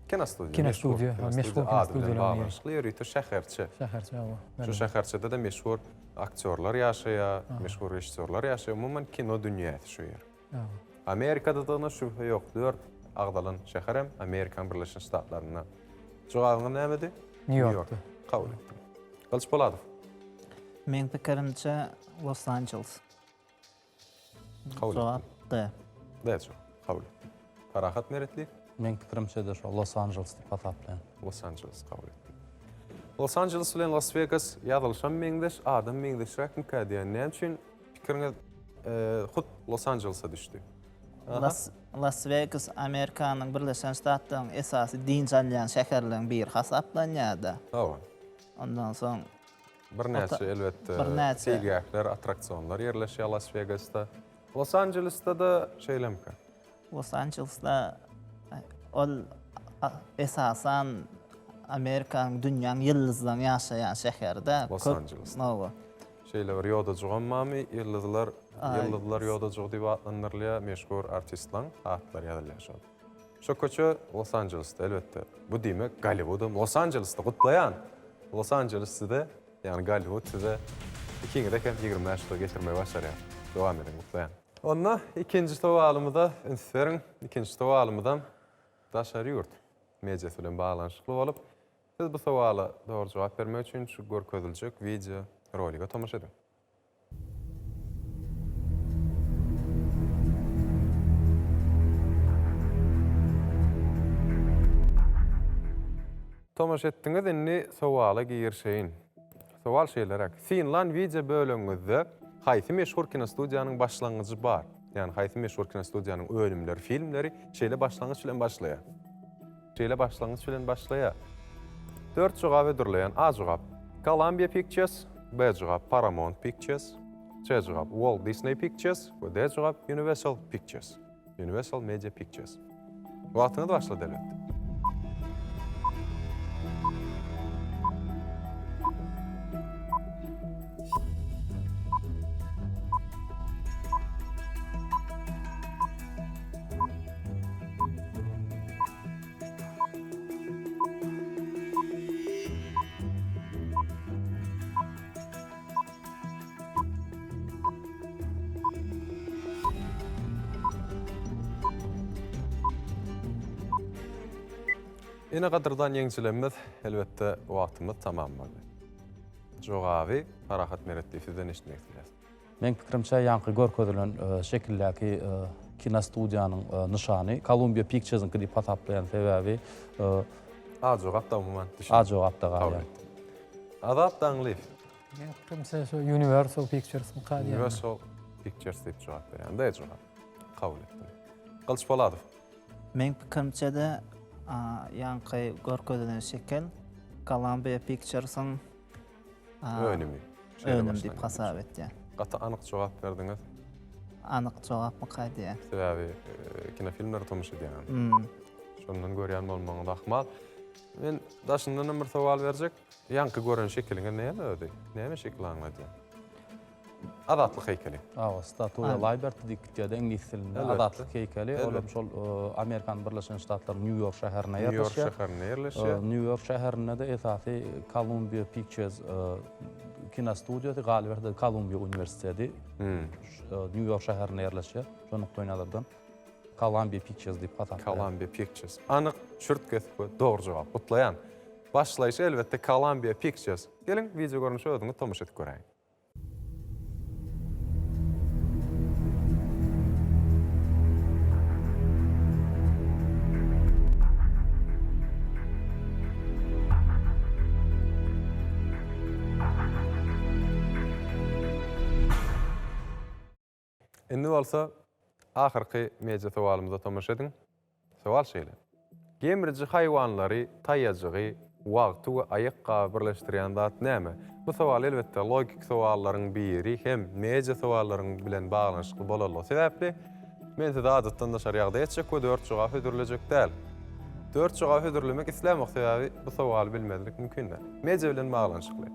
Kinostudiýa. Kinostudiýa, meşhur kinostudiýalaryň biri. Baglanyşykly ýörite şäherçe. Şäherçe, hawa. Şu şäherçede-de meşhur aktýorlar ýaşaýar, meşhur režissýorlar ýaşaýar. Umuman kino dünýäsi şu ýer. Amerikadadygyna şübhe ýok. Dört agzalan şäherem Amerikanyň Birleşen Ştatlarynda. Jogabyňyz nämedi? Nýu-Ýorkda. Kabul etdim. Gylyç Poladow. Meň pikirimçe Los-Anjeles. Kabul Jogap D. D jogap. Kabul etdim. Parahat Meretli. Meň pikirimçe-de şo Los Anjeles diýip hasaplaýan. Los Anjeles kabul etdim. Los Anjeles bilen Las Wegas ýazylyşam meňzeş, adam meňzeşräkmikä diýýän. Näme üçin pikiriňiz hut Los Anjelese düşdi? Las Las Wegas Amerikanyň Birleşen Ştatlarynyň esasy dynç alýan şäherleriniň biri hasaplanýar-da. Hawa. Ondan soň Birnäçe elbetde seýilgähler, attraksionlar ýerleşýär Las Wegasda. Los Anjelesde-de şeýlemika? Los Anjelesde ol esasan Amerikanyň dünýäň ýyldyzlaryň ýaşaýan şäheri-de. Los Anjeles. Hawa. Şeýle bir ýodajygam barmy? Ýyldyzlar, ýyldyzlar ýodajygy diýip atlandyrylýar, meşhur artistlaň atlary ýazylýar şol. Şo köçe Los Anjelesde elbetde. Bu diýmek Golliwudam Los Anjelesde. Gutlaýan! Los Anjeles size, ýagny Golliwud size ikiňize hem 25 utuk getirmegi başarýar. Dowam ediň, gutlaýan. Onda ikinji sowalymyza üns beriň. Ikinji sowalymyzam daşary ýurt mediasy bilen baglanyşykly bolup, siz bu sowala dogry jogap bermek üçin şu görkeziljek wideo rolige tomaşa ediň. Tomaşa etdiňiz indi sowala girişeýin. Sowal şeýleräk. Synlan wideo bölegiňizde haýsy meşhur kinostudiýanyň başlangyjy bar? Ýagny haýsy meşhur kinostudiýanyň önümleri, filmleri şeýle başlangyç bilen başlaýar? Şeýle başlangyç bilen başlaýar. Dört jogap hödürleýän A jogap, Columbia Pictures, B jogap, Paramount Pictures, C jogap, Walt Disney Pictures we D jogap, Universal Pictures, Universal Media Pictures. Wagtyňyz başlady elbetde. Ine gadyrdan ýeňjilerimiz, elbetde wagtymyz tamam boldy. Jogaby Parahat Meretli sizden eşitmek isleýäris. Meň pikirimçe, ýaňky görkezilen şekildäki kinostudiýanyň nyşany Columbia Pictures-iňki diýip hasaplaýan, sebäbi A jogap-da umuman düşündim. A jogap-da galýar. Azat Daňlyýew. Meň pikirimçe şu Universal Pictures-myka diýýän. Universal Pictures diýip jogap berýän. D jogap. Kabul etdim. Gylyç Poladow. Meň pikirimçe-de ýaňky görkezilen şekil Columbia Pictures-yň Önümi. Önüm diýip hasap etýän. Gaty anyk jogap berdiňiz. Anyk jogapmyka diýýän. Sebäbi kinofilmlere tomaşa edýäňiz. Şondan görýän bolmagyňyz ahmal. Men daşyndan hem bir sowal berjek. Ýaňky gören şekiliňiz näme özi? Näme şekil aňladýar? Azatlyk heýkeli. Hawa, Statuýa Liberty diýip gitýär-de iňlis dilinde. Azatlyk heýkeli. Ol hem şol Amerikanyň Birleşen Ştatlarynyň Nýu-Ýork şäherinde ýerleşýär. Nýu-Ýork şäherinde ýerleşýär. Nýu-Ýork şäherinde-de esasy Columbia Pictures kinostudiýasy, galyberse-de Kolumbiýa uniwersiteti Nýu-Ýork şäherinde ýerleşýär. Şo nukdaýnazardan Columbia Pictures diýip hasaplaýar. Columbia Pictures. Anyk, çürt-kesik we dogry jogap. Gutlaýan. Başlaýşy elbetde Columbia Pictures. Geliň, wideogörnüşe özüňiz tomaşa edip göräýiň. Indi bolsa ahyrky media sowalymyza tomaşa ediň. Sowal şeýle. Gemriji haýwanlary, taýajygy, wagty we aýakgaby birleşdirýän zat näme? Bu sowal elbetde logiki sowallaryň biri hem media sowallaryň bilen baglanyşykly bolanlygy sebäpli, men size adatdan daşary ýagdaý etjek we dört jogap hödürlejek däl. Dört jogap hödürlemek islämok sebäbi bu sowaly bilmezlik mümkin däl. Media bilen baglanyşykly.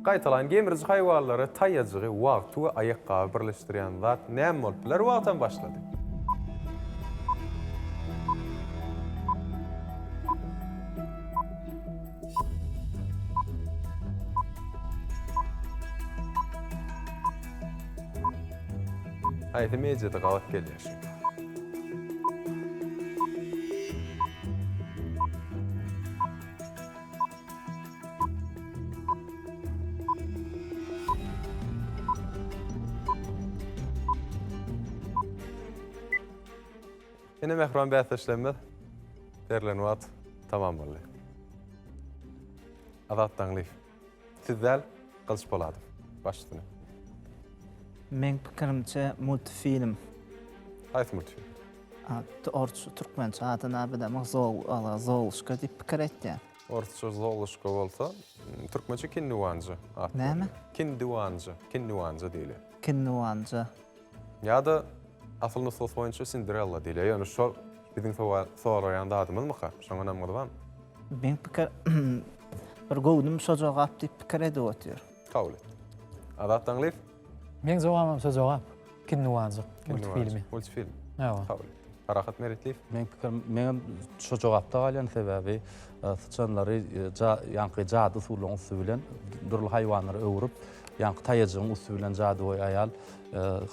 Gaýtalaýyn, gemriji haýwanlary, taýajygy, wagty we aýakgaby birleşdirýän zat näme bolup biler? Wagtam başlady. Haýsy mediada gabat gelýär şu? Ine mähriban bäsdeşlerimiz berlen wagt tamam boldy. Azat Daňlyýew. Siz däl, Gylyç Poladow. Baş üstüne. Meň pikirimçe multfilm. Haýsy multfilm? Orsça türkmençe adyny bilemok Zoluşka diýip pikir etýän. Orsça Zoluşka bolsa, türkmençe Kinniwanja at. Näme? Kindiwanja, Kinniwanja diýilýär. Kinniwanja. Ýa-da asyl nusgasy boýunça Cinderella diýilýär. Ýöne şol biziň soraýan zadymyzmyka? Şoňa ynamyňyz barmy? Meň pikir bir göwnüm şo jogap diýip pikir edip otyr. Kabul et. Azat Daňlyýew? Meň jogabym şo jogap. Kinniwanjyk multfilmi. Multfilm. Hawa. Kabul et. Parahat Meretliýew? Meň pikirim, meňem şo jogapda galýan sebäbi syçanlary ýaňky jady usullaryň üsti bilen dürli haýwanlara öwrüp, ýaňky taýajygyň üsti bilen jadygöý aýal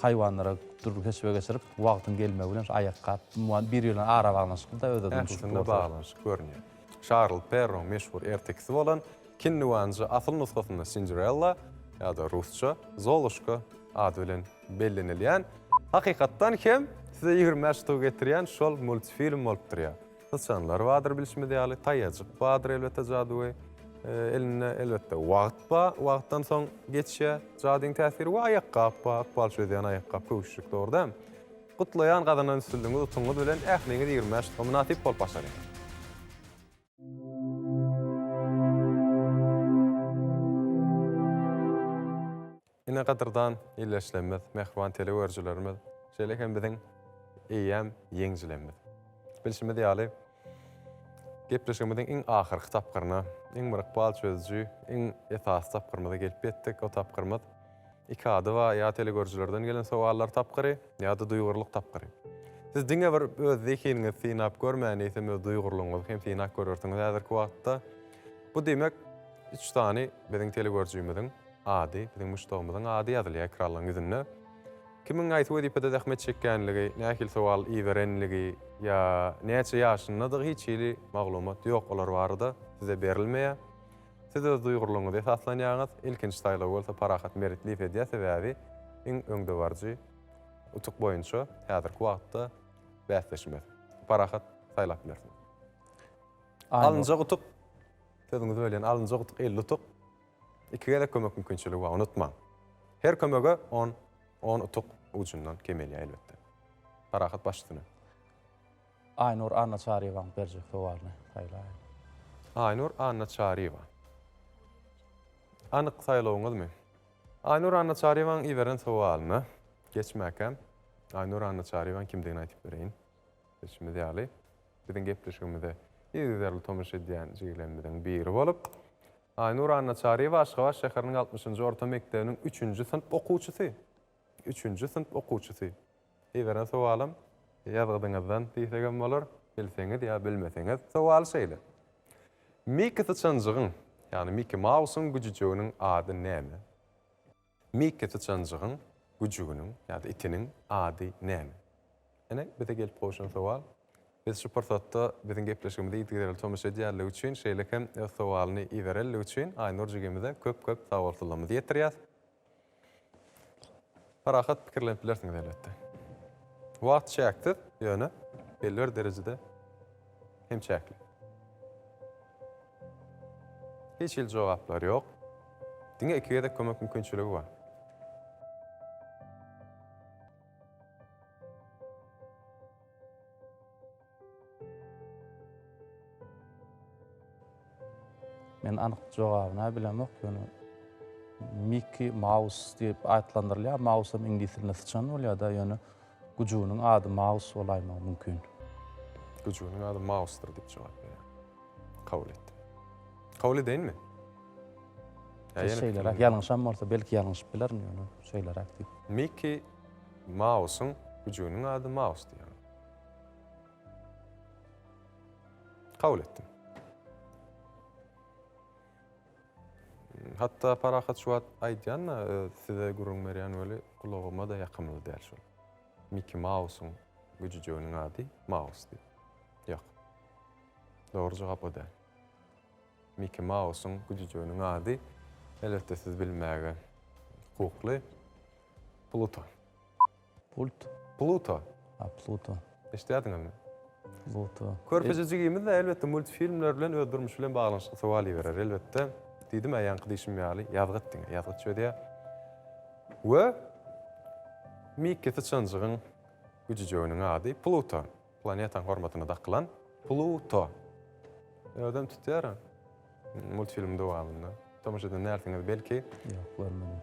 haýwanlara dürli keşbe geçirip, wagtyň gelmegi bilen şu aýakgap bir-biri bilen arabaglanyşykly-da öz-özüni Ählisinde baglanyşyk görünýär. Şarl Perroň meşhur ertekisi bolan Kinniwanjy asyl nusgasynda Cinderella ýa-da rusça Zoluşka ady bilen bellenilýän, hakykatdan hem size 25 utuk getirýän şol multfilm bolup durýar. Syçanlar bardyr bilşimiz ýaly, taýajyk bardyr elbetde jadygöý elinde, elbetde wagt bar, wagtdan soň geçýär jadyň täsiri we aýakgap bar, ykbal çözýän aýakgap köwüşjik dogry dälmi? Gutlaýan gazanan üstünligiňiz utugyňyz bilen ähliňiz 25 utuga mynasyp bolup başarýaňyz. Ine gadyrdan ildeşlerimiz, mähriban telegörüjilerimiz, şeýle hem biziň eýýäm ýeňjilerimiz. Bilşimiz ýaly, gepleşigimiziň iň ahyrky tapgyryna, iň bir ykbal çözüji, iň esasy tapgyrymyza gelip ýetdik. O tapgyrymyz iki ady bar, ýa telegörüjilerden gelen sowallar tapgyry, ýa-da duýgurlyk tapgyry. Siz diňe bir öz zehiniňizi synap görmän, eýsem öz duýgurlygyňyzy hem synap görersiňiz häzirki wagtda. Bu diýmek, üç sany biziň telegörüjimiziň ady, biziň muşdagymyzyň ady ýazylýar ekranlaryň ýüzünde. Kimiň haýsy wezipede zähmet çekýänligi, nähili sowal iberenligi ýa näçe ýaşyndadygy hiç hili maglumat ýok olar barada size berilmeýär. Siz öz duýgurlygyňyza esaslanýaňyz. Ilkinji saýlawy bolsa Parahat Meretliýew edýär, sebäbi. Iň öňdebaryjy utuk boýunça häzirki wagtda bäsdeşimiz. Parahat saýlap bilersiňiz. Alynjak utuk, sözüňizi bölýän, alynjak utuk 50 utuk. Iki gezek kömek mümkinçiligi bar, unutmaň. Her kömege on, on utuk ujundan kemelýär elbetde. Parahat baş üstüne. Aýnur Annaçaryýewanyň berjek sowalyny saýlaýyn. Aýnur Annaçaryýewa. Anyk saýlawyňyzmy? Aýnur Annaçaryýewanyň iberen sowalyna geçmäkäm, Aýnur Annaçaryýewanyň kimdigini aýdyp bereýin. Bilşimiz ýaly, biziň gepleşigimize yzygiderli tomaşa edýän jigilerimiziň biri bolup, Aýnur Annaçaryýewa Aşgabat şäheriniň altmyşynjy orta mekdebiniň üçünji synp okuwçysy. Üçünji synp okuwçysy. Iberen sowalym ýazgydyňyzdan diýsegem bolar, bilseňiz ýa bilmeseňiz. Sowaly şeýle. Miki syçanjygyň, ýagny Miki Mausyň güjüjeginiň ady näme? Miki syçanjygyň güjüginiň ýa-da itiniň ady näme? Ine, bize gelip gowşan sowal. Biz şu pursatda biziň gepleşigimize yzygiderli tomaşa edýänligi üçin, şeýle hem öz sowalyny iberenligi üçin Aýnur jigimize köp-köp sagbolsunlarymyzy ýetirýäs. Parahat pikirlenip bilersiňiz elbetde. Wagt çäksiz, ýöne belli bir derejede hem çäkli. Hiç hili jogaplar ýok. Diňe iki gezek kömek mümkinçiligi bar. Men anyk jogabyny bilemok, ýöne Mickey Mouse diýip atlandyrylýar. Mouse hem iňlis dilinde syçan bolýar-da, ýöne güjüginiň ady Mouse bolaýmagy mümkin. Güjüginiň ady Mousedyr diýip jogap berýär. Kabul etdim. Kabul edeýinmi? Şeýleräk, ýalňyşam bolsa belki ýalňyşyp bilerin, ýöne şeýleräk diýip. Mickey Mouse'yň güjüginiň ady Mouse diýýär. Kabul etdim. Hatda Parahat şu wagt aýdýan-da, size gürrüň berýän weli gulagyma-da ýakymly däl şol. Miki Mausyň güjüjeginiň ady Maus diýip. Ýok. Dogry jogap o däl. Miki Mausyň güjüjeginiň ady, elbetde siz bilmäge hukukly, Pluto. Pult. Pluto. Ha, Pluto. Eşidýärdiňizmi? Pluto. Körpeje jigimiz-de elbetde multfilmler bilen öz durmuşy bilen baglanyşykly sowal iberer. Elbetde, diýdim-ä ýaňky diýşim ýaly, ýazgyt diňe, ýazgyt çözýär. We Mikki syçanjygyň güjüjeginiň ady Pluto. Planetaň hormatyna dakylan Pluto. Özem tutýar. Multfilmiň dowamynda. Tomaşa eden dälsiňiz belki. Ýok, görmedim.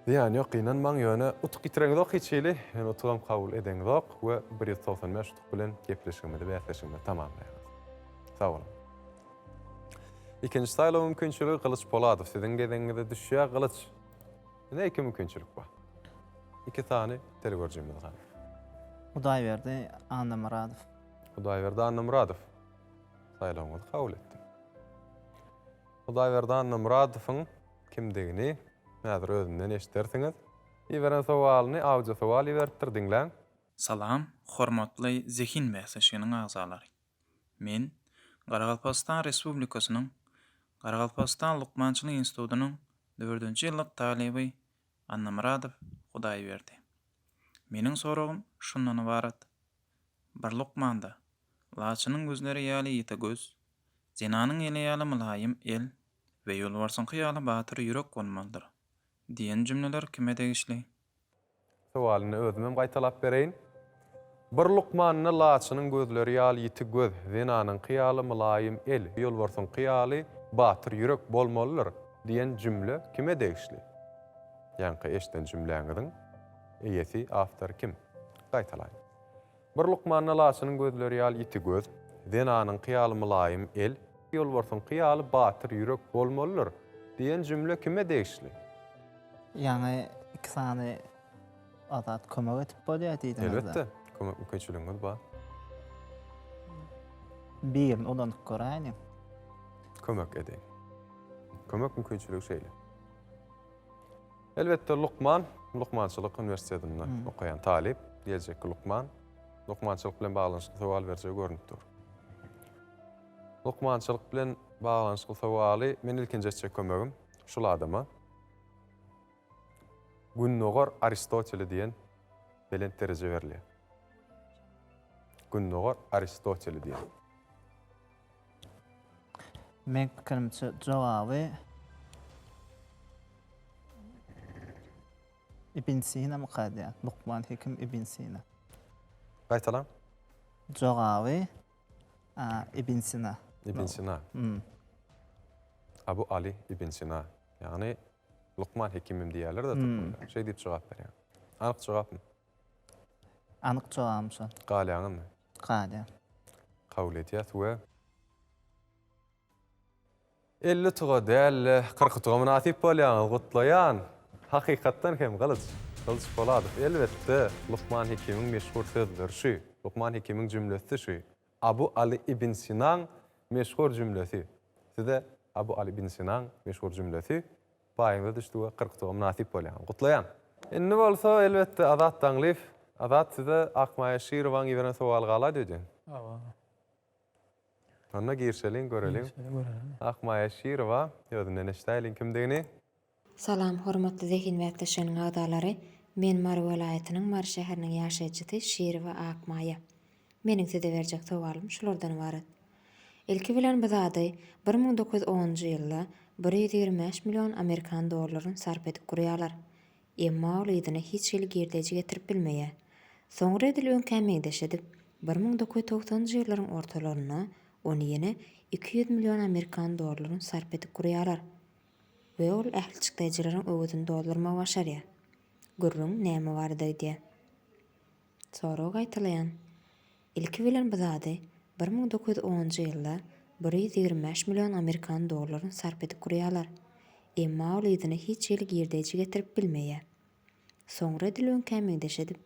Zyýany ýok, gynanmaň, ýöne utuk ýitireňizok hiç hili, ýöne utugam kabul edeňizok we 195 utuk bilen gepleşigimizi, bäsleşigimizi tamamlaýarys. Sag boluň. Ikinji saýlaw mümkinçiligi Gylyç Poladow siziň gezegiňize düşýär. Gylyç, ine iki mümkinçilik bar. Iki sany telegörüjimiz galdy. Hudaýberdi Annamyradow. Hudaýberdi Annamyradow. Saýlawyňyzy kabul etdim. Hudaýberdi Annamyradowyň kimdigini häzir özünden eşidersiňiz. Iberen sowalyny audio sowal iberipdir, diňläň. Salam, hormatly Zehin bäsleşiginiň agzalary! Men Garagalpagystan Respublikasynyň Garagalpagystan lukmançylyk institutynyň dördünji ýyllyk talyby Annamyradow Hudaýberdi. Meniň soragym şundan ybarat, Bir lukmanda Laçynyň gözleri ýaly ýiti göz, zenanyň eli ýaly mylaýym el we ýolbarsyňky ýaly batyr ýürek bolmalydyr diýen jümleler kime degişli? Sowalyny özümem gaýtalap bereýin. Bir lukmanda laçynyň gözleri ýaly ýiti göz, zenanyňky ýaly mylaýym el, ýolbarsyňky ýaly batyr ýürek bolmalydyr diýen jümle kime degişli? Ýaňky eşiden jümläňiziň eýesi, awtory kim? Gaýtalaýyn. Bir lukmanda laçynyň gözleri ýaly ýiti göz, zenanyňky ýaly mylaýym el, ýolbarsyňky ýaly batyr ýürek bolmalydyr diýen jümle kime degişli? Ýaňy iki sany azat kömek edip bolýar diýdiňiz-de. Elbetde, kömek mümkinçiligiňiz bar. Birini ulanyp göräýiň. Kömek edeýin. Kömek mümkinçiligi şeýle. Elbetde lukman, lukmançylyk uniwersitetinde okaýan talyp, geljekki lukman, lukmançylyk bilen baglanyşykly sowal berjegi görnüp dur. Lukmançylyk bilen baglanyşykly sowaly men ilkinji etjek kömegim şul adama. Gündogar Aristoteli diýen belent dereje berilýär. Gündogar Aristoteli diýen. Meň pikirimçe jogaby Ibn Sina myka diýýän. Lukman Hekim Ibn Sina. Gaýtalaň. Jogaby Ibn Sina. Ibn Sina. Abu Ali Ibn Sina. Ýagny Lukman Hekimim diýýärler-de türkmenler. Şeý diýip jogap berýän. Anyk jogapmy? Anyk jogabym şol. Galýaňyzmy? Galýan. Kabul edýäs we 50 utuga däl-de, 40 utuga mynasyp bolýaňyz, gutlaýan! Hakykatdan hem Gylyç, Gylyç Poladow, elbetde, Lukman Hekimiň meşhur sözleri şu, Lukman Hekimiň jümlesi şu, Abu Aly ibn Sinaň meşhur jümlesi. Size Abu Aly ibn Sinaň meşhur jümlesi paýyňyza düşdi we 40 utuga mynasyp bolýaňyz. Gutlaýan! Indi bolsa, elbetde, Azat Daňlyýew. Azat, size Akmaýa Şirowaň iberen sowaly galaýdy öýdýän. Hawa. Onda girişeliň, göreliň. Akmaýa Şirowa, özünden eşidäýeliň kimdigini. Salam hormatly Zehin bäsleşiginiň agzalary! Men Mary welaýatynyň Mary şäheriniň ýaşaýjysy Şirowa Akmaýa. Meniň size berjek sowalym şulardan ybarat. Ilki bilen bu zady 1910-njy ýylda 125 million amerikan dollaryny sarp edip gurýarlar. Emma ol yzyna hiç hili girdeji getirip bilmeýär. Soňra edil öňkä meňzeş edip, 1990-njy ýyllaryň ortalarynda ony ýene 200 million amerikan dollaryny sarp edip gurýarlar we ol ähli çykdaýjylaryň öwezini doldurmagy başarýar. Gürrüň näme barada gidýär? Soragy gaýtalaýan. Ilki bilen bu zady 1910-njy ýylda 125 million amerikan dollaryny sarp edip gurýarlar. Emma ol yzyna hiç hili girdeji getirip bilmeýär. Soňra edil öňkä meňzeş edip,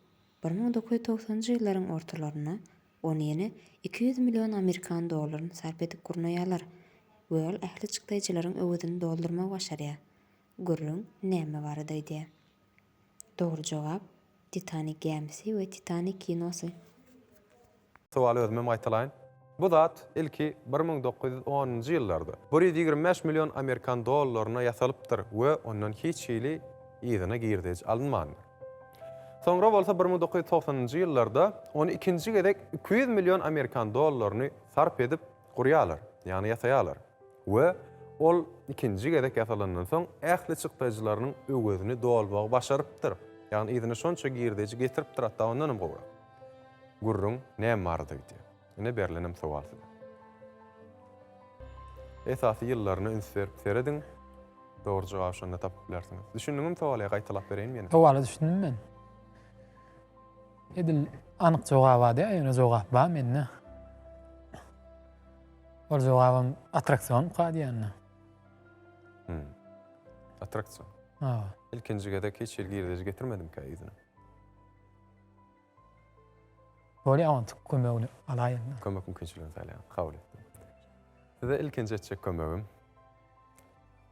1990-njy ýyllaryň ortalarynda ony ýene 200 million amerikan dollaryny sarp edip gurnaýarlar we ol ähli çykdaýjylaryň öwezini doldurmagy başarýar. Gürrüň näme barada gidýär? Dogry jogap, Titanik gämisi we Titanik kinosy. Sowaly özümem gaýtalaýyn. Bu zat ilki 1910-njy ýyllarda 125 million amerikan dollaryna ýasalypdyr we ondan hiç hili yzyna girdeji alynmandyr. Soňra bolsa 1990-njy ýyllarda ony ikinji gezek 200 million amerikan dollaryny sarp edip gurýarlar, ýagny ýasaýarlar we ol ikinji gezek ýasalandan soň ähli çykdajylarynyň öwezini dolmagy başarypdyr, ýagny yzyna şonça girdeji getiripdir, hatda ondanam gowrak. Gürrüň näme barada gidýär? Ine berlenem sowal size. Esasy ýyllaryna üns berip serediň, dogry jogaby şonda tapyp bilersiňiz. Düşündiňmi sowaly ýa gaýtalap bereýinmi ýene? Sowala düşündim men. Edil anyk jogaba däl, ýöne jogap bar mende. Ol jogabam attraksionka diýende. Hmm. Attraksion. Ha. Ilkinji gezek hiç hili girdeji getirmedimkä yzyna? Bolýa ontuk kömegini alaýyn. Kömek mümkinçiligini saýlaýan. Kabul etdim. Size ilkinji etjek kömegim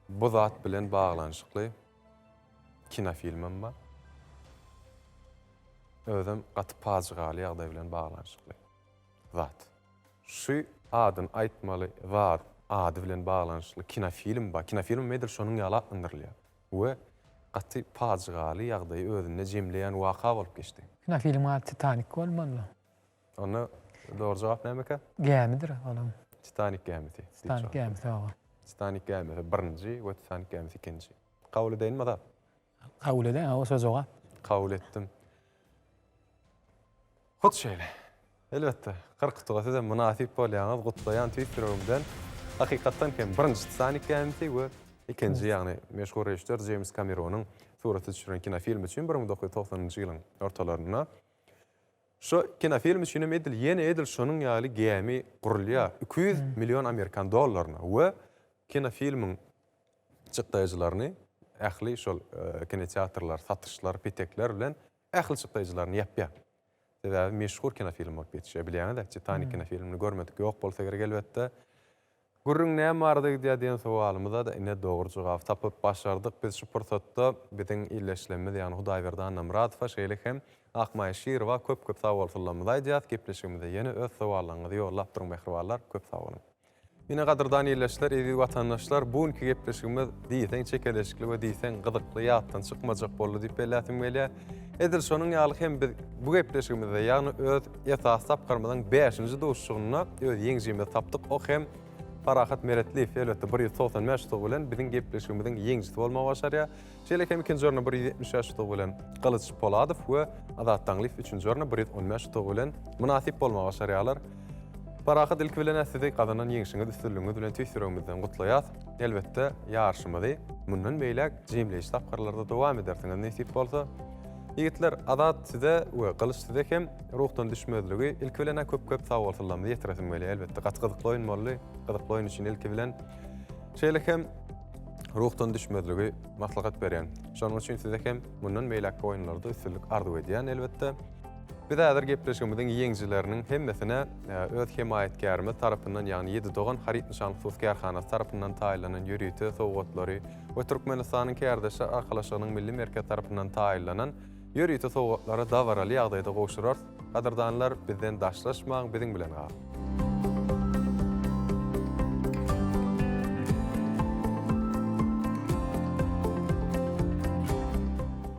bu zat bilen baglanyşykly kinofilmem bar. Özem gaty pajygaly ýagdaý bilen baglanyşykly zat. Şu adyny aýtmaly zat ady bilen baglanyşykly kinofilm bar. Kinofilmem edil şonuň ýaly atlandyrylýar we gaty pajygaly ýagdaýy özünde jemleýän waka bolup geçdi. Kinofilmiň ady Titanik bolmaly. Onda dogry jogap nämekä? Gämidir olam. Titanik gämisi. Titanik gämisi hawa. Titanik gämisi birinji we Titanik gämisi ikinji. Kabul edeýinmi Azat? Kabul edeýin, hawa şo jogap. Kabul etdim. Hut şeýle. Elbetde, 40 utuga sizem mynasyp bolýaňyz, gutlaýan tüýs ýüregimden. Hakykatdan hem birinji Titanik gämisi we ikinji, ýagny meşhur režissýor Jeýms Kameronyň surata düşüren kinofilmi üçin 1990-njy ýylyň ortalarynda Şu kinofilm üçin hem edil ýene edil şonuň ýaly gämi gurulýar, 200 million amerikan dollaryna we kinofilmiň çykdaýjylaryny ähli şol kinoteatrlar, satyşlar, petekler bilen ähli çykdaýjylaryny ýapýar. Sebäbi meşhur kinofilm bolup ýetişýär. Bilýäňiz-ä, Titanik kinofilmini görmedik ýok bolsa gerek elbetde. Gürrüň näme barada gidýär diýen sowalymyza-da ine dogry jogaby tapyp başardyk. Biz şu pursatda biziň ildeşlerimiz, ýagny Hudaýberdi Annamyradowa, şeýle hem Akmaýa Şirowa köp-köp sagbolsunlarymyzy aýdýarys. Gepleşigimize ýene öz sowallaryňyzy ýollap duruň mähribanlar. Köp sag boluň. Ine gadyrdan ildeşler, eziz watandaşlar, bu günki gepleşigimiz diýseň çekeleşikli we diýseň gyzykly, ýatdan çykmajak boldy diýip belläsim gelýär. Edil şonuň ýaly hem biz bu gepleşigimizde, ýagny öz esasy tapgyrymyzyň bäşinji duşuşygynda öz ýeňijimizi tapdyk. O hem Parahat Meretliýew, elbetde 195 utugy bilen biziň gepleşigimiziň ýeňijisi bolmagy başarýar. Şeýle hem ikinji orna 175 utugy bilen Gylyç Poladow we Azat Daňlyýew üçünji orna 115 utugy bilen mynasyp bolmagy başarýarlar. Parahat ilki bilen-ä sizi gazanan ýeňşiňiz, üstünligiňiz bilen tüýs ýüregimizden gutlaýas. Elbetde, ýaryşymyzy mundan beýläk jemleýji tapgyrlarda dowam edersiňiz nesip bolsa. Ýigitler, Azat size we Gylyç size hem ruhdan düşmezligi, ilki bilen-ä köp-köp sagbolsunlarymyzy ýetiresim gelýär. Elbetde, gaty gyzykly oýun boldy. Gyzykly oýun üçin ilki bilen şeýle hem ruhdan düşmezligi maslahat berýän. Şonuň üçin size hem mundan beýläkki oýunlarda üstünlik arzuw edýän elbetde. Biz häzir gepleşigimiziň ýeňijileriniň hemmesine öz hemaýatkärimiz tarapyndan, ýagny Ýedi dogan haryt nyşanly hususy kärhanasy tarapyndan taýynlanan ýörite sowgatlary we Türkmenistanyň Kärdeşler arkalaşygynyň Milli merkezi tarapyndan taýynlanan ýörite sowgatlary dabaraly ýagdaýda gowşurarys. Gadyrdanlar, bizden daşlaşmaň, biziň bilen galyň!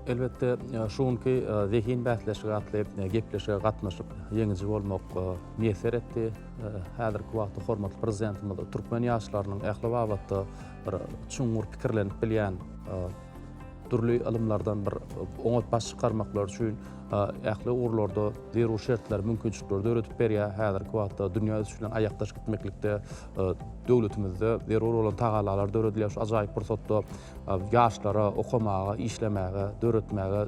Elbetde, şu günki Zehin bäsleşigi atly gepleşige gatnaşyp, ýeňiji bolmak miýesser etdi. Häzirki wagtda hormatly Prezidentimiz türkmen ýaşlarynyň ähli babatda bir çuňňur pikirlenip bilýän, dürli ylymlardan bir oňat baş çykarmaklary üçin ähli ugurlarda zerur şertleri, mümkinçilikleri döredip berýär. Häzirki wagtda dünýä ösüşi bilen aýakdaş gitmeklikde döwletimizde zerur bolan tagallalar döredilýär. Şu ajaýyp pursatda ýaşlara okamaga, işlemäge, döretmäge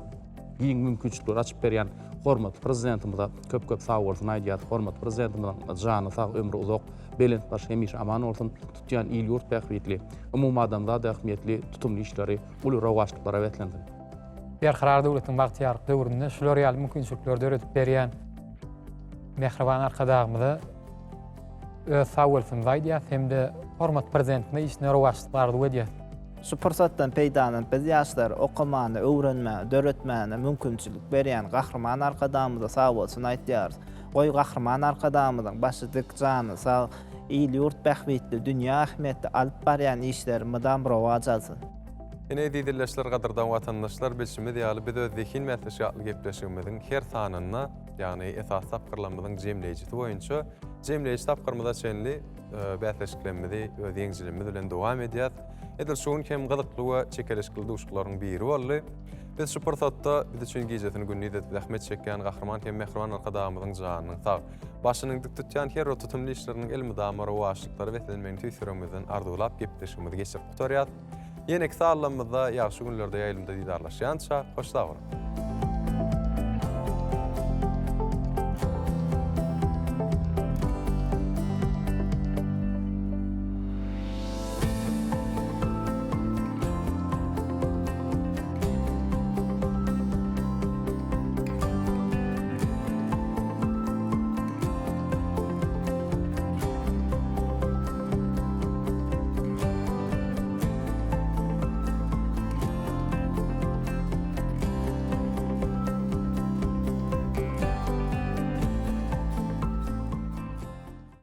giň mümkinçilikleri açyp berýän hormatly Prezidentimize köp-köp sagbolsun aýdýarys. Hormatly Prezidentimiziň jany sag, ömri uzak, belent başy hemişe aman bolsun, tutýan il-ýurt bähbitli, umumadamzat ähmiýetli tutumly işleri uly rowaçlyklara beslensin. Berkarar döwletiň bagtyýarlyk döwründe şular ýaly mümkinçilikleri döredip berýän mähriban Arkadagymyza öz sagbolsunymyzy aýdýarys hem-de hormatly Prezidentimize işine rowaçlyk arzuw edýäris. Şu pursatdan peýdalanyp biz ýaşlara okamana, öwrenmäge, döretmäne mümkinçilik berýän Gahryman Arkadagymyza sagbolsun aýtýarys. Goý Gahryman Arkadagymyzyň başy dik, jany sag, il-ýurt bähbitli, dünýä ähmiýetli alyp barýan işleri mydam rowaç alsyn. Ine eziz ildeşler, gadyrdan watandaşlar, bilşimiz ýaly biz öz Zehin bäsleşigi atly gepleşigimiziň her sanynda, ýagny esasy tapgyrlarymyzyň jemleýjisi boýunça jemleýji tapgyrymyza çenli bäsleşiklerimizi öz ýeňijilerimiz bilen dowam edýäs. Edil şu gün hem gyzykly we çekeleşikli duşuşyklaryň biri boldy. Biz şu pursatda biz üçin gijesini gündiz edip zähmet çekýän Gahryman hem mähriban Arkadagymyzyň janynyň sag, başynyň dik tutýan her bir tutumly işleriniň elmydama rowaçlyklara beslenmegini tüýs ýüregimizden arzuwlap gepleşigimizi geçirip gutarýas. Ýeneki sallamyzda ýagşy günlerde ýaýlymda didarlaşýança, hoş sag boluň!